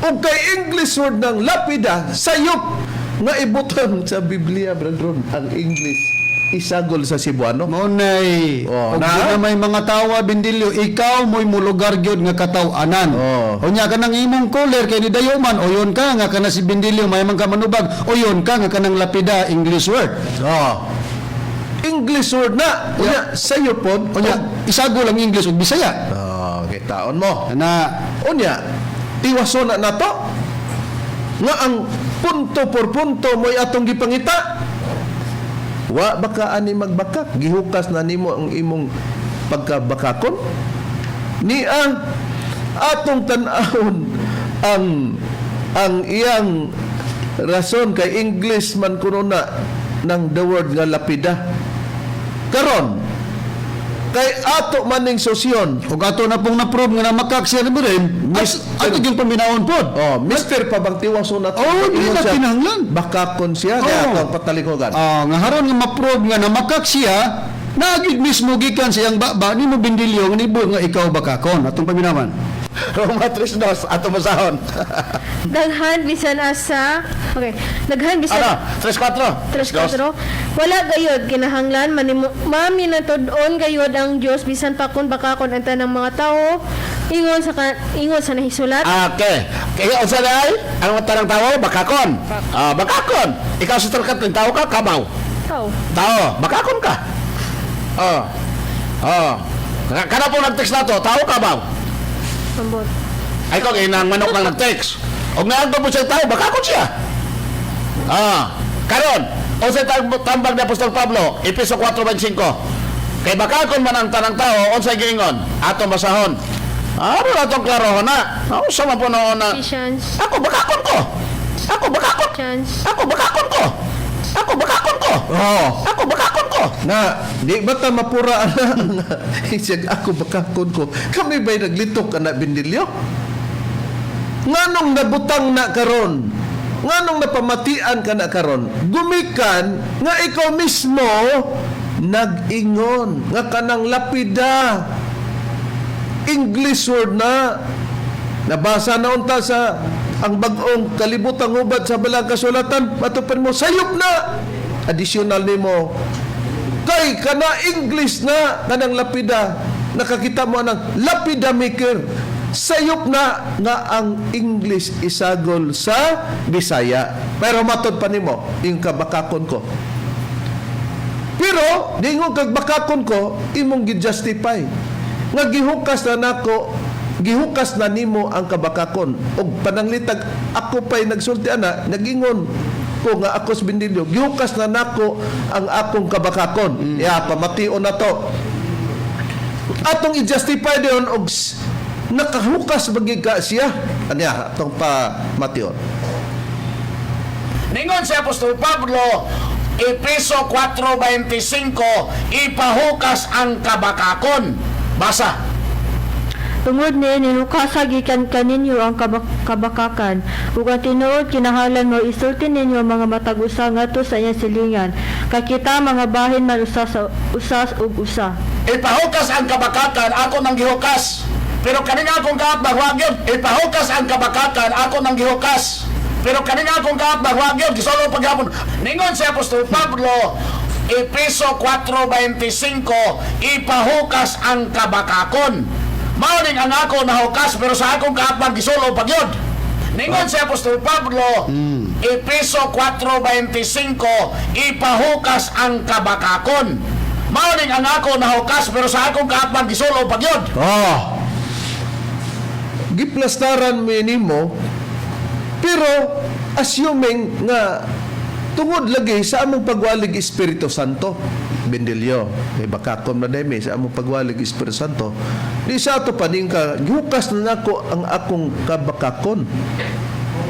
ug kay English word ng lapida, sayop nga ibutan sa Biblia, Brad Ron, ang English isagol sa Cebuano. Mao nay. Oh, Og na? na may mga tawa, Bindilyo, ikaw mo'y mulugar gyud nga kataw-anan. Oh. Unya kanang imong caller kay nidayo man oyon ka nga kana si Bindilyo may man ka manubag, oyon ka nga kanang lapida English word. Oh. English word na. Unya sayo pod. Unya isagol ang English ug Bisaya. Oh, kitaon mo. Na. Unya, tiwason na nato nga ang punto por punto mo'y atong gipangita. Wa baka ani magbakak, gihukas na nimo ang imong pagkabakakon. Ni ang atong tan-awon ang iyang rason kay English man kuno na ng the word nga lapida. Karon kay ato maning sosyon. Ug ato na pong na-prove nga namakak siya ni Buren, ato gyud paminawon pod. Oh, Mr. Pabangtiwaso na to. Oh, di Ingon na siya, kinahanglan. bakakon siya, kaya Oh. atong patalikogan. Ah, nga haron nga ma-prove nga namakak siya, naagid mismo gikan sa iyang baba nimo, Bindilyo, nga nibo nga ikaw bakakon. Atong paminawan. Roma 3:2, ato basahon. Daghan bisan asa. Okay. Daghan bisan Ano? 3:4. 3:4. Wala gayod kinahanglan maminatud-on gayod ang Dios bisan pa kun bakakon ang tanang mga tawo ingon sa nahisulat. Okay. Kaya unsa na ay? Ang tanang tao bakakon. Ah, bakakon. Ikaw, Sister Kathleen, tao ka kabaw? Tao. Tao, bakakon ka. Oh. Oh. Kana po nag-text na to, tao kabaw? Ambot. Ay ko inang manok lang nag-text. Og naagto po siya tao, bakakon siya. Ah, karon, unsay tambag ni Apostol Pablo, Efeso 4:25. Kay bakakon man ang tanang tao, unsay giingon? Atong basahon. Aro na atong klarohon na. Unsa man po noon na? Ephesians. Ako bakakon ko. Ako bakakon. Chance. Ako bakakon ko. Ako bakakon ko. Oh. Ako bakakon ko. Na, di ba ta mapura ana? Isig ako bakakon ko. Kami ba'y naglitok ana, Bindilyo? Nganong nabutang na karon? Nganong napamatian ka na karon? Gumikan nga ikaw mismo nag-ingon nga kanang lapida English word na. Nabasa na unta sa ang Bag-ong Kalibutang Hubad sa Balang Kasulatan, matupan mo sayop na additional nimo kay kana English na kanang lapida, nakakita mo anang lapida maker, sayop na nga ang English isagol sa Bisaya, pero matod pa nimo yung kabakakon ko. Pero dingon kag bakakon ko, imong gi-justify nga gihukas na nako, gihukas na nimo ang kabakakon og pananglitag ako pa'y nagsulti ana, nagingon ko nga ako sa Bindilyo, gihukas na nako ang akong kabakakon. Ya pamation na to, atong i-justify diyon og Nakahukas ba gyud ka siya? Anya atong pa mation. Ningon si Apostol Pablo, Epeso 4:25, ipahukas ang kabakakon. Basa. Tungod niini hukasa gikan kaninyo ang kabakakan ug ang tinuod kinahanglan mo isulti ninyo ang mga matag usa ngadto sa iyang silingan, kay kita mga bahin man usa sa usa ug usa. Ipahukas ang kabakakan, ako nang gihukas. Pero kaning akong kaatbang, wa gyud. Ipahukas ang kabakakan, ako nang gihukas. Pero kaning akong kaatbang, wa gyud. Gisolo paghapon. Ningon si Apostol Pablo, Epeso 4:25, ipahukas ang kabakakon. Mao ning ang ako nahukas, pero sa akong kaatbang gisolo pa gyud. Ningon si Apostol Pablo, Epeso 4:25, ipahukas ang kabakakon. Mao ning ang ako nahukas, pero sa akong kaatbang gisolo pa gyud. Ah. Giplastaran mi nimo, pero assuming nga tungod lagi sa among pagwalig Espiritu Santo, Bendilyo, may bakakon na demi sa among pagwalig Espiritu Santo, di sa ato pa ka gihukas na nako ang akong kabakakon.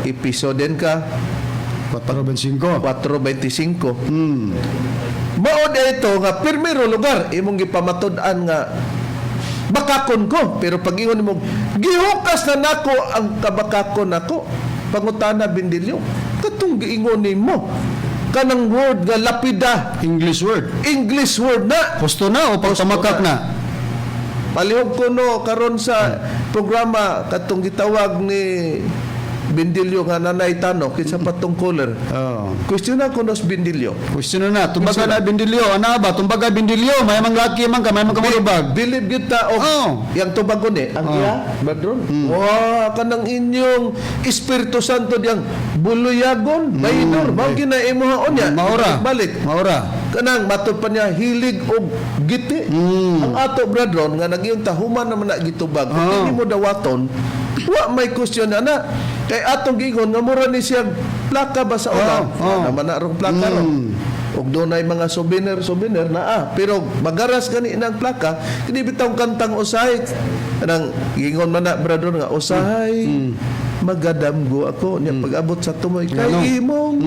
Episode din ka 4:25. 4:25. Mao ito nga pirmero lugar imong gipamatud-an nga bakakon ko, pero pag ingon nimo gihukas na nako ang kabakakon nako, pangutana, Bindilyo, katong giingon nimo kanang word nga lapida, English word. English word na. Husto na o pagtamakak Husto na? Palihog ko no karon sa programa katong gitawag ni Bindilyo nga nanay Tano kinsa patong caller. Oh. Question na ko nos, Bindilyo. Question na na. Tumbaga na, Bindilyo. Ana ba? Tumbaga, Bindilyo. May mang laki man ka, may mang kamurubag. Believe gyud ta og Oh. yang tubagon eh ang iya badron. Wa kanang inyong Espiritu Santo diyang buluyagon, bayinor, mao gina imuhaon niya. Maura. Balik. Maura. Kanang matod pa niya hilig og giti. Ang ato, bradron, nga nagyong tahuman naman na gitubag. Kung dili mo dawaton, wa may question na na. Kay atong giingon nga mura ni siya plaka ba sa una? Oh. Naman na rong plaka ron. Og dunay mga souvenir souvenir na ah. Pero magaras gani nang plaka, kini bitawng kantang usahay. Kanang giingon man na, bradron, nga usahay magadamgo ako niya pag-abot sa tumoy kay Ngano? imong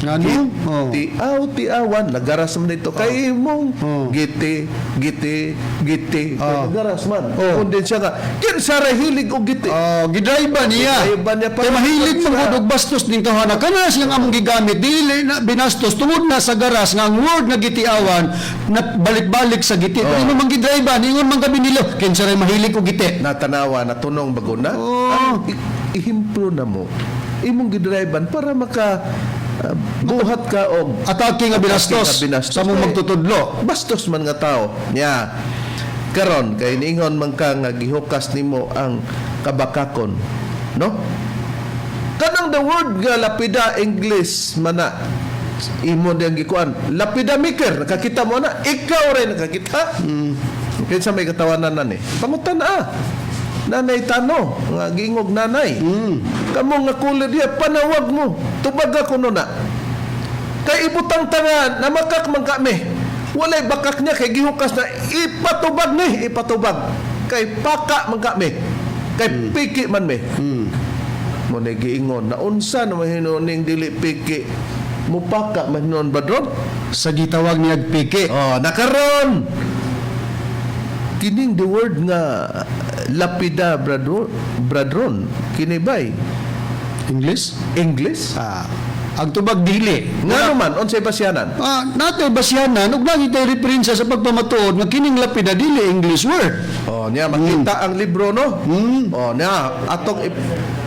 Ngano? Oh. Tiaw, tiawan, nagaras man dito. Kay imong giti, giti, giti. Oh. Nagaras man. Oh. Kung din siya nga, kinsa ra hilig og giti? Oh, gidrive ba niya? Gidrive ba niya? Kay mahilig Siya. man gud og bastos ning tawhana. Kana siyang among gigamit dili na binastos tungod na sa garas nga ang word nga gitiawan na balik-balik sa giti. Oh. Pero man gidrive ba, ingon man gabi nila kinsa ray mahilig og giti. Natanawa, natunong bago na. Oh. Ang ihimplo na mo. Imong gidrive para maka buhat ka og Atake nga binastos, Atake nga binastos. sa mong magtutudlo. Bastos man nga tao. Nya. Karon kay niingon man ka nga gihukas nimo ang kabakakon. No? Kanang the word nga lapida, English man na imo diyang gikuan. Lapida maker, nakakita mo na, ikaw rin nakakita. Kinsa may katawanan na ni? Pangutan na ah. Nanay Tano, nga giingog nanay. Kamo nga kulay diya, panawag mo. Tubaga kuno na. Kay ibutang tanga, namakak man kami. Walay bakak niya kay gihukas na, ipatubag ni, ipatubag. Kay paka man kami. Kay piki man mi. Mo na giingon na unsa na mahinuning dili piki. Mupaka man hinuon, badron. Sa gitawag niya piki. Oh, nakaron. Kining the word nga lapida, bradron, bradron kini bay English? English? Ah, ang tubag dili. Ngano man unsay basyanan? Ah, natay basyanan ug lagi tay referensya sa pagpamatuod nga kining lapida dili English word. Oh, niya makita ang libro no. Oh, niya atong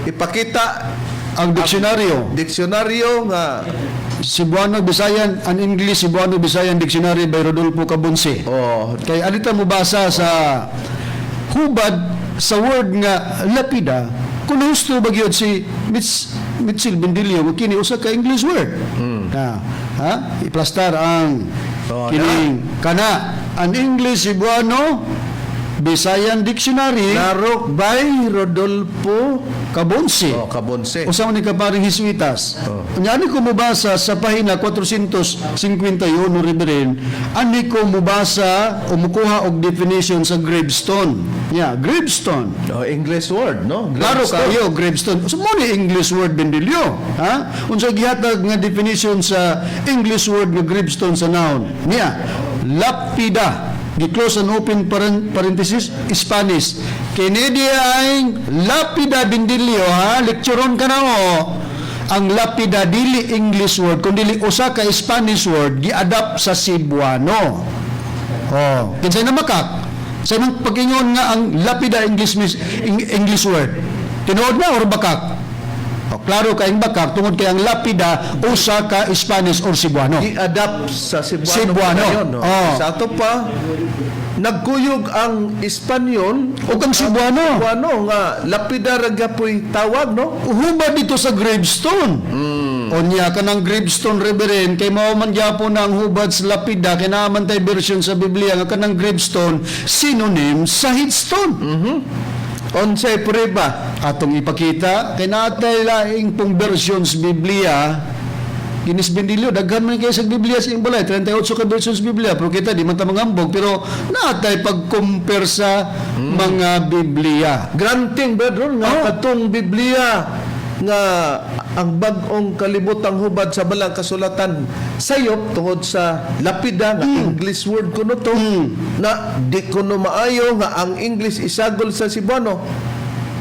ipakita Ang diksyonaryo. Diksyonaryo nga Cebuano Bisayan, an English Cebuano Bisayan Dictionary by Rodolfo Cabonce. Oh, Kay alita mo basa sa hubad sa word nga lapida kung husto ba gyud si Mitchell Bendilio nga kini usa ka English word. Na, ha? Iplastar ang Oh, kining kana an English Cebuano Bisayan Dictionary. Narok by Rodolfo Cabonce. Oh, Cabonce. Usa man ni ka paring Hisuitas. Oh. Unya ani ko mobasa sa pahina 451, Reverend, ani ko mobasa o mukuha og definition sa gravestone. Yeah, gravestone. Oh, English word, no? Klaro Gravestone. kayo, gravestone. So mo ni English word, Bendilio. Ha? Unsa gihatag nga definition sa English word nga gravestone sa noun? Niya, lapida. Gi-close and open parenthesis, Spanish. Kini ay lapida, Bendilio, ha? Lekturon ka na mo. Ang lapida dili English word, kundi usa ka Spanish word gi-adapt sa Cebuano. Oh, kinsay na makak? Sa imong pag-ingon nga ang lapida English English word. Tinuod na or bakak? Oh, klaro kayong bakak tungod kay ang lapida usa ka Spanish or Cebuano. I-adapt sa Cebuano. Cebuano. Pa yun, no? Oh. Sa ato pa, nagkuyog ang Espanyol O kang Cebuano. Cebuano nga lapida ra gyapoy tawag, no? Hubad dito sa gravestone. Unya kanang gravestone, Reverend, kay mao man gyapon na ang hubad sa lapida, kay naa man tay version sa Biblia nga kanang gravestone synonym sa headstone. Unsay prueba? Atong ipakita kay natay laing pong version sa Biblia. Ginis Bendilio, daghan man kay sa Biblia sa iyong balay, 38 ka versions sa Biblia, pero kita di man ta mangambog, pero natay pag-compare sa mga Biblia. Granting, brethren, nga katong Biblia nga ang Bag-ong Kalibutang Hubad sa Balang Kasulatan sayop tungod sa lapida nga English word kuno to, na di kuno maayo nga ang English isagol sa Cebuano.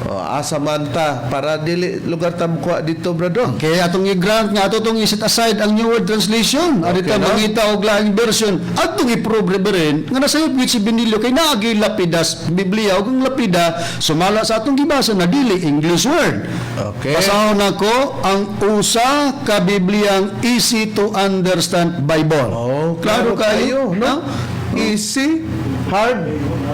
Oh, asa man ta para dili lugar ta mukuha dito, brethren? Okay, atong i-grant nga ato tong i-set aside ang New World Translation. Okay, Okay, Arita no? mangita og laing version. Atong i-prove, Reverend, nga nasayop gyud si Benilio kay naagi lapidas Biblia ug ang lapida sumala sa atong gibasa na dili English word. Okay. Basahon nako ang usa ka Bibliang easy to understand Bible. Oh, klaro kayo, no? Ha? Easy, hard,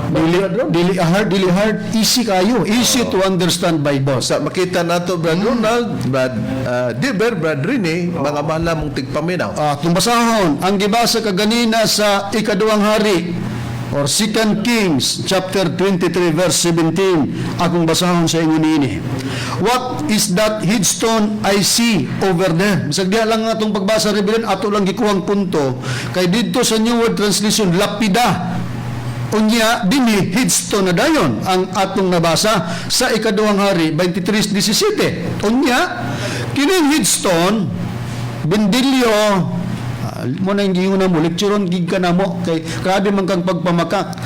Dili dili hard, dili hard, easy kayo. Easy to understand Bible. Sa makita nato, Brad Ronald, Brad Diber, Brad Rene, mga mahal namong tigpaminaw. Ah, itong basahon, ang gibasa kaganina sa Ikaduhang Hari or Second Kings chapter 23 verse 17, akong basahon sa inyo niini. "What is that headstone I see over there?" Bisag diha lang atong pagbasa, Reverend, ato lang gikuhang punto kay didto sa New World Translation lapida. Unya, dinhi headstone na dayon ang atong nabasa sa Ikaduhang Hari 23:17. Unya, kining headstone, Bendilio, mo na yung giingon na mo, lectureon gig ka na mo, kay grabe man kang pagpamakak.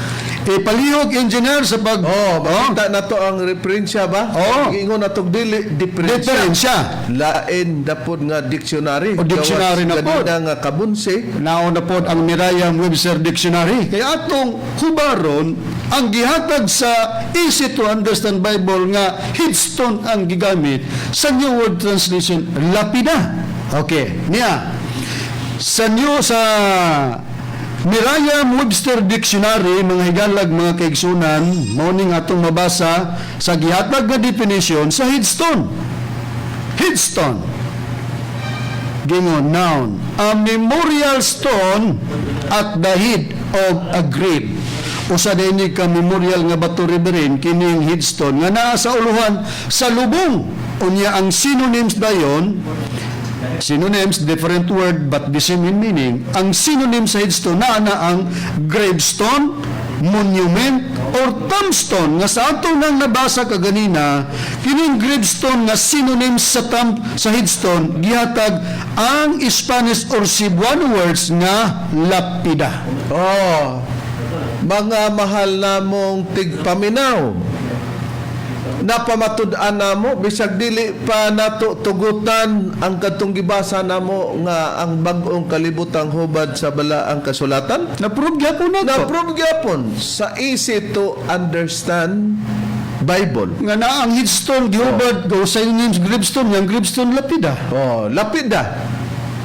E palihog engineer sa pag Oh, makita na to ang referensya ba? Oo. Giingon na tong dili diferensya. Diferensya. Lain dapod nga dictionary. O, dictionary na pod. Ganina nga kabunse. Nauna pod ang Merriam-Webster Dictionary. Kaya atong hubaron ang gihatag sa easy to understand Bible nga headstone ang gigamit sa New World Translation lapida. Okay, niya. Sa Merriam-Webster Dictionary, mga higalag, mga kaigsunan, mao ning atong mabasa sa gihatag nga definition sa headstone. Headstone. Gingon, noun, a memorial stone at the head of a grave. Usa din ka memorial nga bato, Reverend, kining headstone nga naa sa uluhan sa lubong. Unya ang synonyms dayon, synonyms, different word but the same in meaning. Ang synonym sa headstone naa na ang gravestone, monument, or tombstone nga sa ato nang nabasa kaganina, kining gravestone nga synonym sa headstone gihatag ang Spanish or Cebuano words nga lapida. Oh, mga mahal namong tigpaminaw. Napamatud-an namo bisag dili pa nato tugutan ang kadtong gibasa namo nga ang Bag-ong Kalibutang Hubad sa Balaang Kasulatan. Na-prove gyapon nato. Na-prove gyapon sa easy to understand Bible. Nga na ang headstone gihubad go synonyms gravestone, yang gravestone lapida. Oh, lapida.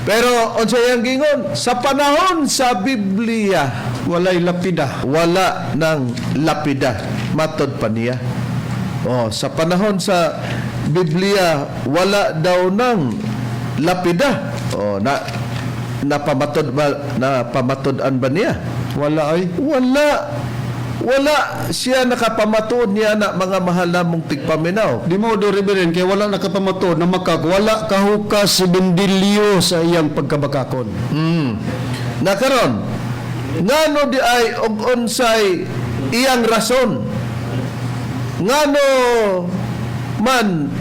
Pero unsa yang gingon sa panahon sa Biblia, walay lapida. Wala ng lapida matod pa niya. Oh, sa panahon sa Biblia wala daw ng lapida. Oh, na napamatod ba, napamatud-an ba niya? Wala ay. Wala. Wala siya nakapamatuod niya na, mga mahal namong tigpaminaw. Di mo do, Reverend, kay wala nakapamatuod na makak, wala kahukas si Bendilio sa iyang pagkabakakon. Nakaron, ngano di ay og unsay iyang rason? Ngano man,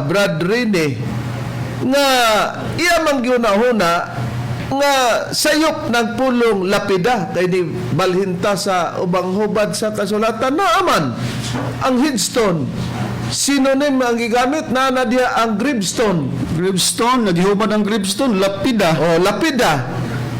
Brad Rene, nga iya man gyunahuna nga sayop ng pulong lapida kay ni balhinta sa ubang hubad sa kasulatan na aman ang headstone, synonym ang gigamit na na diha ang gravestone. Gravestone, naghihubad ang gravestone, lapida. Oh, lapida.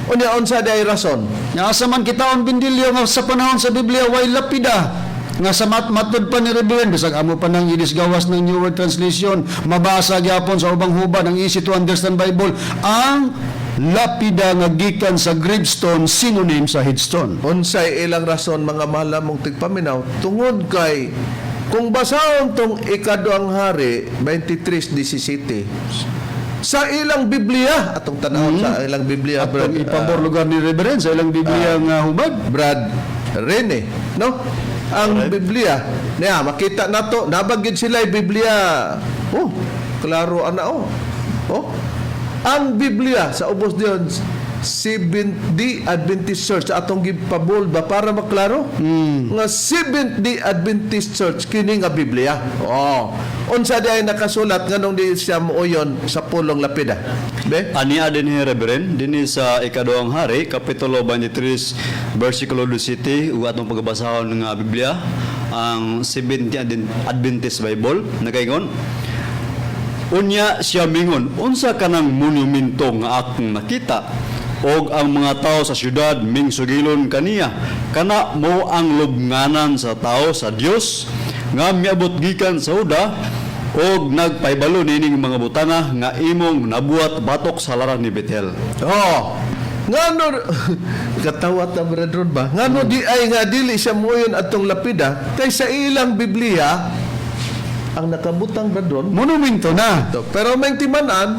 Unya, unsa di ay rason? Nga asa man kita ang Bendilio nga sa panahon sa Biblia way lapida. Nga sa matod pa ni Reverend, bisag amo pa nang inis gawas ng New World Translation, mabasa gyapon sa ubang hubad ang Easy to Understand Bible, ang lapida nga gikan sa gravestone synonym sa headstone. Unsay ilang rason, mga mahal namong tigpaminaw? Tungod kay kung basahon tong Ikaduhang Hari 23:17 sa ilang Biblia, atong tanawon sa ilang Biblia, Atong Brad, ipabor lugar ni Reverend sa ilang Biblia nga hubad. Brad Rene, no? Ang Biblia niya makita nato nabagid sila yung Biblia. Oh, klaro ana, oh. Oh. Ang Biblia sa ubos diyon, Seventh Day Adventist Church, atong gipabol ba para maklaro nga Seventh Day Adventist Church kini nga Biblia. Oh. Unsa di ay nakasulat, nganong di siya mooyon sa pulong lapida? Be? Ania din ni Reverend, dinhi sa Ikaduhang Hari, Kapitulo 23, versikulo 17, ug atong pagbasahon nga Biblia, ang Seventh Adventist Bible, nagaingon, "Unya siya mingon, unsa kanang monumento nga akong nakita? Og ang mga tao sa syudad mingsugilon kaniya. Kana mo ang lubnganan sa tao sa Dios nga miabot gikan sa Huda og nagpahibalo nining mga butanga nga imong nabuhat batok sa halaran ni Betel." Oh. Ngano katawa ta, brethren, ba? Ngano di ay nga dili siya moyon atong lapida? Kay sa ilang Biblia ang nakabutang, brethren, Monumento na. to. Pero may timanan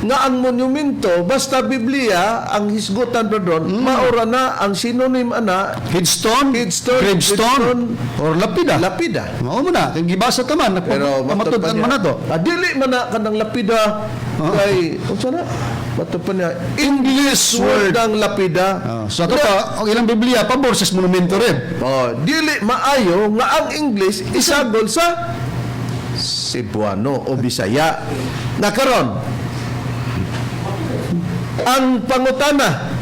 nga ang monumento basta Biblia ang hisgutan, brethren, maura na ang synonym ana. Headstone, Headstone, gravestone, or lapida. Lapida. Mao mo na, kay gibasa ta man, Pero matod pa pamatud-an niya, man nato. Ah, dili man na kanang lapida kay unsa na? Matod pa niya English word word. ang lapida. Ah, so ato pa, ang ilang Biblia pabor sa monumento rin. Oh, dili maayo nga ang English isagol sa Cebuano o Bisaya. Nakaron, ang pangutana,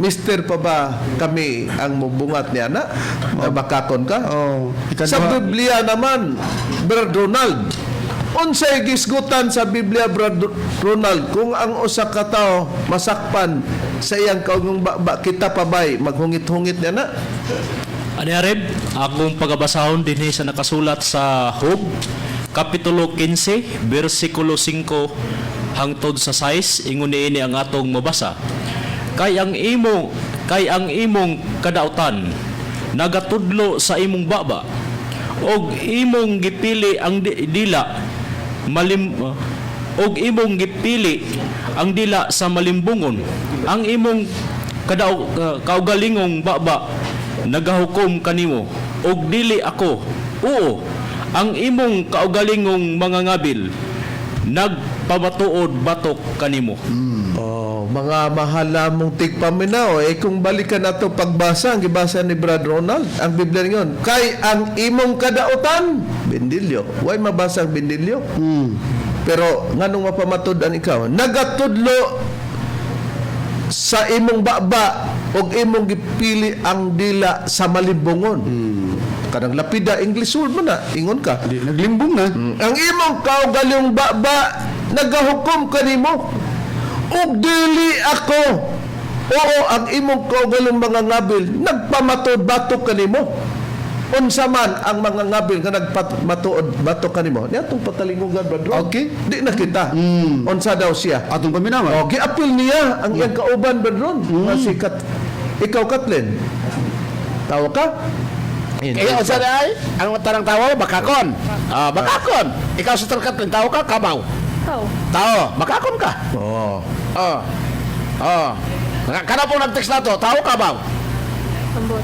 Mister pa ba kami ang mubungat niya na? Nabakakon ka? Oh, Sa Biblia naman, Brad Ronald, unsay gisgutan sa Biblia, Brad Ronald, kung ang usa ka tawo masakpan sa iyang kaugong ba, kita pa bay maghungit-hungit niya na? Ani Areb, akong pagabasahon dinhi sa nakasulat sa Job, Kapitulo 15, versikulo 5 hangtod sa 6, ingon niini ang atong mabasa. Kay ang imong kadautan nagatudlo sa imong baba og imong gipili ang dila malim og imong gipili ang dila sa malimbungon. Ang imong kaugalingong baba nagahukom kanimo og dili ako. Oo, ang imong kaugalingong mga ngabil nagpamatuod batok kanimo. Oh, mga mahal namong tigpaminaw, eh kung balikan nato pagbasa, ang gibasa ni Brad Ronald, ang Biblia ngayon, kay ang imong kadautan, bendilyo. Why mabasa ang bendilyo? Pero nganong mapamatud-an ikaw? Nagatudlo sa imong baba og imong gipili ang dila sa malimbongon. Kanang lapida, English word man na, ingon ka. Di, naglimbong na. Ang imong kaugalingong baba nagahukom kanimo ug dili ako. Oo, ang imong kaugalingong mga ngabil nagpamatod batok kanimo. Unsa man ang mga ngabil nga nagpamatuod batok kanimo? Niatong patalingugan, brother. Di na kita unsa daw siya. Atong paminawan. Oh, giapil niya ang iyang kauban, brother, nga si Kat, ikaw, Kathleen. Tawa ka. Eh, unsa na ay? Ang tanang tawo, bakakon. Ah, bakakon. Ikaw, Sister Kathleen, tao ka, kabaw? Tao. Tao, bakakon ka. Oh. Oh. Oh. Kana po nag-text na to, tao, kabaw? Ambot.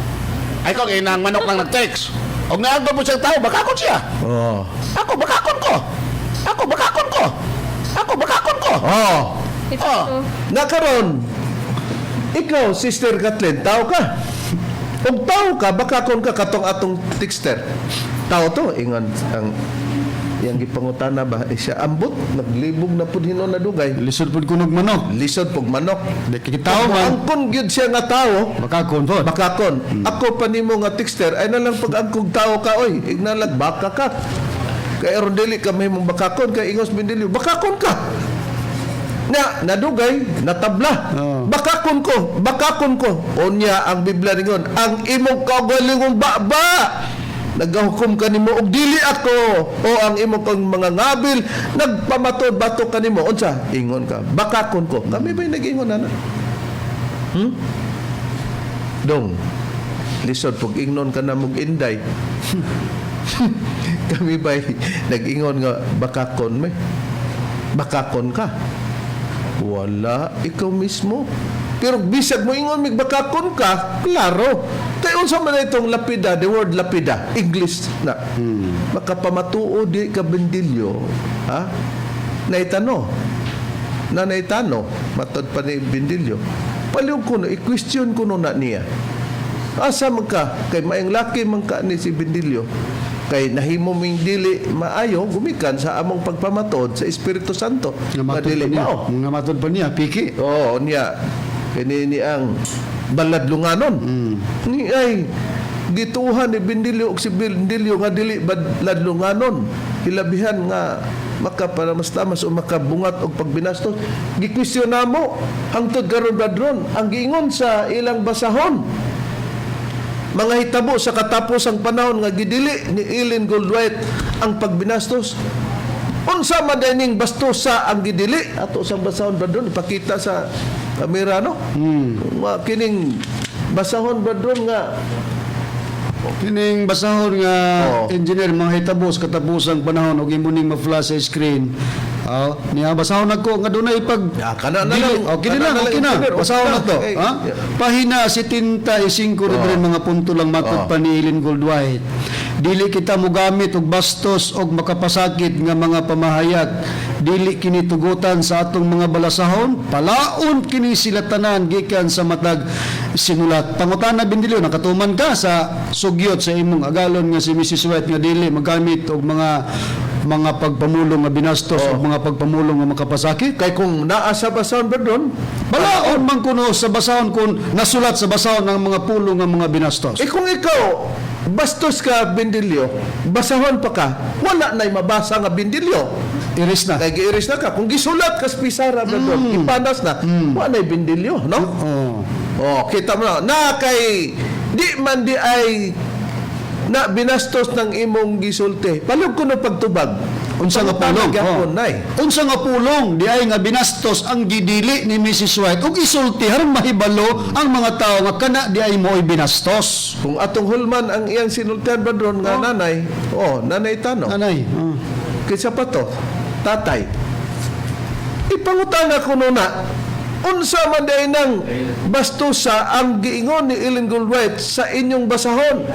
Ay kung inang manok lang nag-text. Og naangkon po siyang tao, bakakon siya. Oh. Ako, bakakon ko. Ako, bakakon ko. Ako, bakakon ko. Oh. Ito. Oh. Nakaron, ikaw, Sister Kathleen, tao ka. Kung tao ka, baka kung ka katong atong texter. Tao to, ingon ang yang gipangutana ba eh, siya ambot naglibog na pud hinon na dugay. Lisod pud kunog manok. Lisod pug manok. Di kay tao man. Angkon gyud siya nga tao. Bakakon pod. Bakakon. Ako pa nimo nga texter ay nalang pag angkog tao ka oy, ignalag baka ka. Kay aron dili ka mahimong bakakon kay ingos bindilyo, bakakon ka. Na nadugay, natabla. Oo. Bakakon ko, bakakon ko. Unya ang Biblia ningon, ang imong kaugalingong baba nagahukom kanimo og dili ako o ang imong kang mga ngabil nagpamatod bato kanimo unsa ingon ka bakakon ko. Kami ba'y nag-ingon ana? Dong, lisod pag ingnon ka na mog inday. Kami ba'y nag-ingon nga bakakon may? Bakakon ka. Wala, ikaw mismo. Pero bisag mo ingon mig bakakon ka, klaro. Kay unsa man na itong lapida, the word lapida, English na. Makapamatuo di ka bendilyo, ha? Naitano. Na naitano, matod pa ni bendilyo. Palihog ko no, i-question ko no na niya. Asa man ka? Kay maing laki man ka ni si Bendilyo. Kay nahimo ming dili maayo gumikan sa among pagpamatod sa Espiritu Santo. Nga matod Nga pa dili niya. mao. Nga matod pa niya, piki. Oo, niya. Kini ni ang baladlunganon. Ni ay gituhan ni Bendilyo og si Bendilyo nga dili baladlunganon. Hilabihan nga makaparamas-tamas o makabungat og pagbinastos. Gikwestiyon namo hangtod karon bradron ang giingon sa ilang basahon mga hitabo sa katapos ang panahon nga gidili ni Ellen Goldwhite ang pagbinastos. Unsa man day ning bastosa ang gidili ato sa basahon bradron ipakita sa kamera no? Nga kining basahon bradron nga. Kining basahon nga Oo. engineer mga hitabo sa katapusang panahon og imo ning ma-flash sa screen. Oh, niya basahon nako nga dunay pag Ya, kana na dili. lang. Oh, kini Kana lang, na lang, okay na. engineer. Okay Basahon na. na to. Okay. Ha? Yeah. Pahina 75 oh. Mga punto lang matod pa ni Ellen Goldwhite. Dili kita mogamit og bastos og makapasakit nga mga pamahayag. Dili kini tugutan sa atong mga balasahon, palaon kini sila tanan gikan sa matag sinulat. Pangutana Bindilyo, nakatuman ka sa sugyot sa imong agalon nga si Mrs. White nga dili magamit og mga pagpamulong nga binastos og mga pagpamulong nga makapasakit. Kay kung naa sa basahon bradron, Balaon man kuno sa basahon kung nasulat sa basahon ang mga pulong nga mga binastos. Eh kung ikaw bastos ka Bendilyo, basahon pa ka, wala na'y mabasa nga Bendilyo. Iris na. Kay giiris na ka. Kung gisulat ka sa pisara, bradron, ipanas na, wala na'y Bendilyo, no? Oh. Oh, kita mo na, na kay di man di ay na binastos ng imong gisulti. Palug ko no pagtubag. Unsa nga Pangutana pulong? gyapon, Oh. nay. Unsa nga pulong di ay nga binastos ang gidili ni Mrs. White ug isulti aron mahibalo ang mga tawo nga kana di ay mo'y binastos. Kung atong hulman ang iyang sinultihan bradron nga nanay, oh, nanay tano. Anay. Oh. Kaysa pa to, tatay. Ipangutana ko na, unsa man day nang bastusa ang giingon ni Ellen Goldwhite sa inyong basahon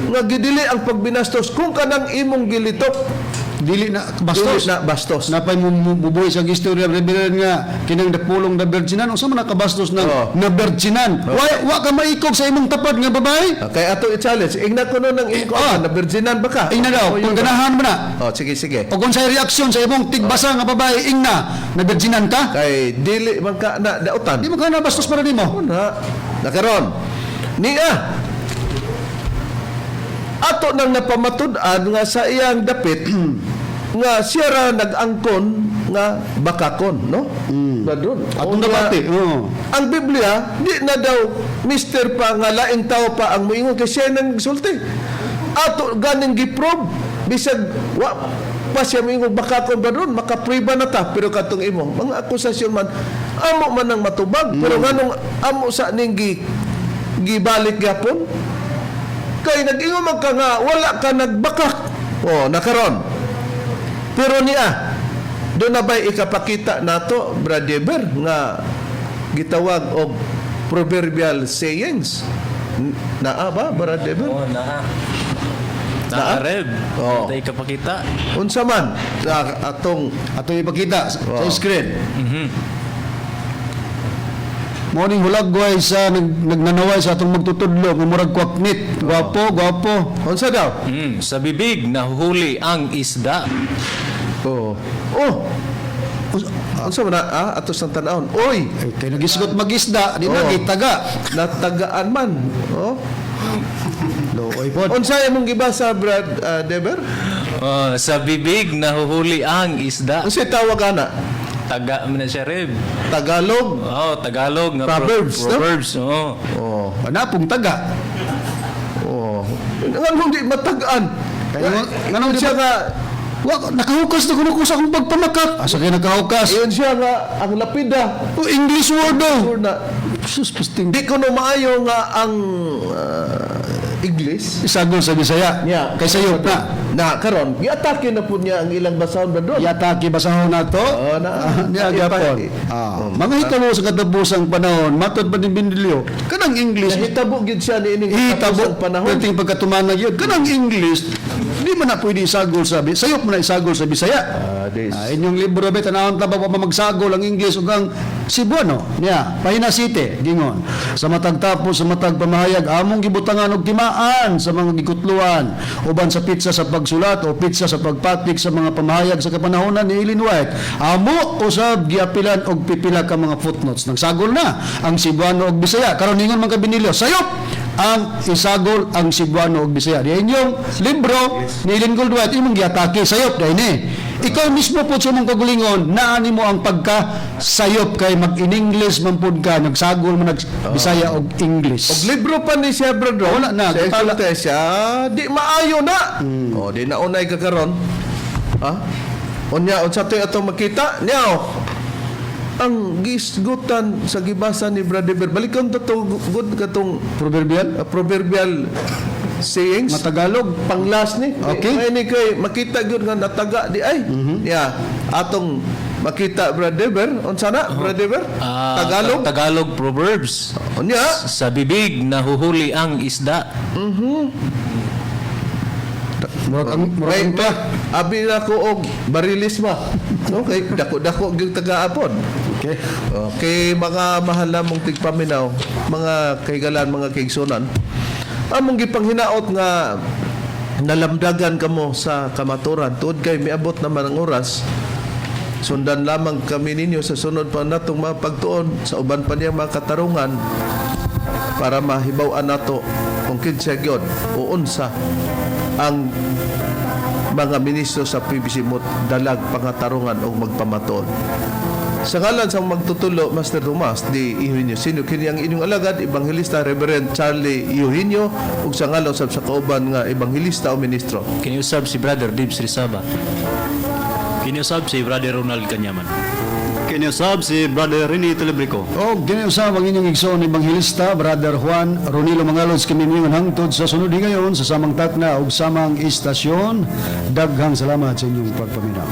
nga gidili ang pagbinastos kung kanang imong gilitok Dili na bastos. Dili na bastos. Napay mo bubuhi sa istorya Reverend nga kinang napulong na virginan unsa man nakabastos ng Oh. na virginan. Wa wa ka maikog sa imong tapad nga babae. Kay ato i-challenge. Ingna ko nun ang imong Ah. na virginan ba ka? Ingna daw, O, yun kung ba? ganahan mo na. Oh, sige sige. O kung sa reaksyon sa imong tigbasa nga babae ingna na virginan ka, Kay dili man ka na dautan. di mo ka na bastos para nimo. Na nakaron. Niya ato nang napamatud-an nga sa iyang dapit nga siya ra nag-angkon nga bakakon, no? Mm. Atong dapati, oo. Ang Biblia, di na daw mister pa nga laing tao pa ang moingon kay siya nang sulti. Ato ganing giprobe bisag wa pa siya moingon bakakon ba ron makapriba na ta pero katong imo mga akusasyon man amo man ang matubag pero nganong amo sa ning gi gibalik gyapon kay nag-ingon man ka nga wala ka nagbakak. Oh, nakaron. Pero niya doon na ba'y ikapakita nato, Brother Eber, nga gitawag og proverbial sayings. Naa ba, Brad Ever? Oh, naa. Naa, Reb. Oo. Tay kapakita. Unsa man na atong Atong ipakita sa screen. Morning hulagway sa nagnanaway sa atong magtutudlo nga murag kwaknit. Gwapo, gwapo. Unsa daw? Sa bibig nahuhuli ang isda. Oh. Oh. Unsa man na atos ng tan-awon. Oy, Ay, kay nagisgot magisda, di na Oo. gitaga. Natagaan man. Oh. Looy pod. Unsa imong gibasa, Brad Deber? Oh, sa bibig nahuhuli ang isda. Unsa tawag ana? Taga man na siya, Reb. Tagalog. Oh, Tagalog nga Proverbs, no? Proverbs, oh. Oh. Panapong taga. Oh. Nganong di matagaan? Kaya nganong di siya nga Wa nakahukas na kuno ko sa akong pagpamakat. Asa kay nakahukas? Iyon siya nga ang lapida. Oh, English word daw. Sure na. Sus, pasting. Di ko no maayo nga ang English. Isagol sa Bisaya. Yeah. Kay sayop na. Na karon giatake na pud niya ang ilang basahon ba doon. Yatake basahon na to. Oo, na. Niya gyapon. Mga hitabo sa katapusang panahon, matod pa ni Bindilyo, kanang English Nahitabo gyud siya niining hitabo katapusang panahon. perting pagkatumanag yun. Kanang English, di man na pwede isagol sa sayop man na isagol sa Bisaya. This. Inyong libro ba tanawon ta ba pa magsagol ang English ug ang Cebuano niya Pahina City gingon sa matag tapos sa matag pamahayag among gibutangan og timaan sa mga gikutluan uban sa pitsa sa pagsulat o pitsa sa pagpatik sa mga pamahayag sa kapanahonan ni Ellen White amo usab giapilan og pipila ka mga footnotes. Nagsagol na ang Cebuano ug Bisaya. Karon ingon man ka Benilio, sayop ang isagol ang Cebuano ug Bisaya. Di inyong libro ni Ellen Goldwhite imong giatake sayop dai ni. Ikaw mismo po sa imong kagulingon, naani mo ang pagka sayop kay mag-in-English man pud ka, nagsagol mo nag Bisaya og English. Og libro pa ni siya, brother. Wala na, Sa gitala. siya, di maayo na. O, di na unay ka karon. Ha? Unya, unsa to'y atong makita? Niyaw. Ang gisgutan sa gibasa ni Brother Ber. Balikan ta to good katong Proverbial proverbial sayings. Matagalog. Panglas ni. Okay. May ni kay makita gyud nga nataga di ay. Yeah. Atong makita, Brother Ber. Unsa na, Brother Ber? Tagalog. Tagalog Proverbs. Unya. Sa bibig nahuhuli ang isda. Murag ang murag May, ang may, abi na ko og barilis ma. Okay, dako-dako gyud tagaapon. Okay. Okay, mga mahal namong tigpaminaw, mga kahigalan, mga kaigsunan. Among gipanghinaot nga nalamdagan kamo sa kamaturan tuod kay miabot naman ang oras. Sundan lamang kami ninyo sa sunod pa natong mga pagtuon sa uban pa niyang mga katarungan para mahibaw-an nato kung kinsa gyud o unsa ang mga ministro sa PBC mo dalag pangatarungan o magpamatuod. Sa ngalan sa magtutulo, Master Tomas di Eugenio Sino, kini ang inyong alagad, Ebanghelista Reverend Charlie Eugenio, ug sa ngalan sab sa kauban nga ebanghelista o ministro. Kiniusab si Brother Dibs Rizaba. Kiniusab si Brother Ronald Kanyaman. Kiniusab si Brother Rene Telebrico. Og kini usab ang inyong igsoon ebanghelista Brother Juan Ronilo Mangalods kami ningon hangtod sa sunod higayon sa samang takna ug samang istasyon. Daghang salamat sa inyong pagpaminaw.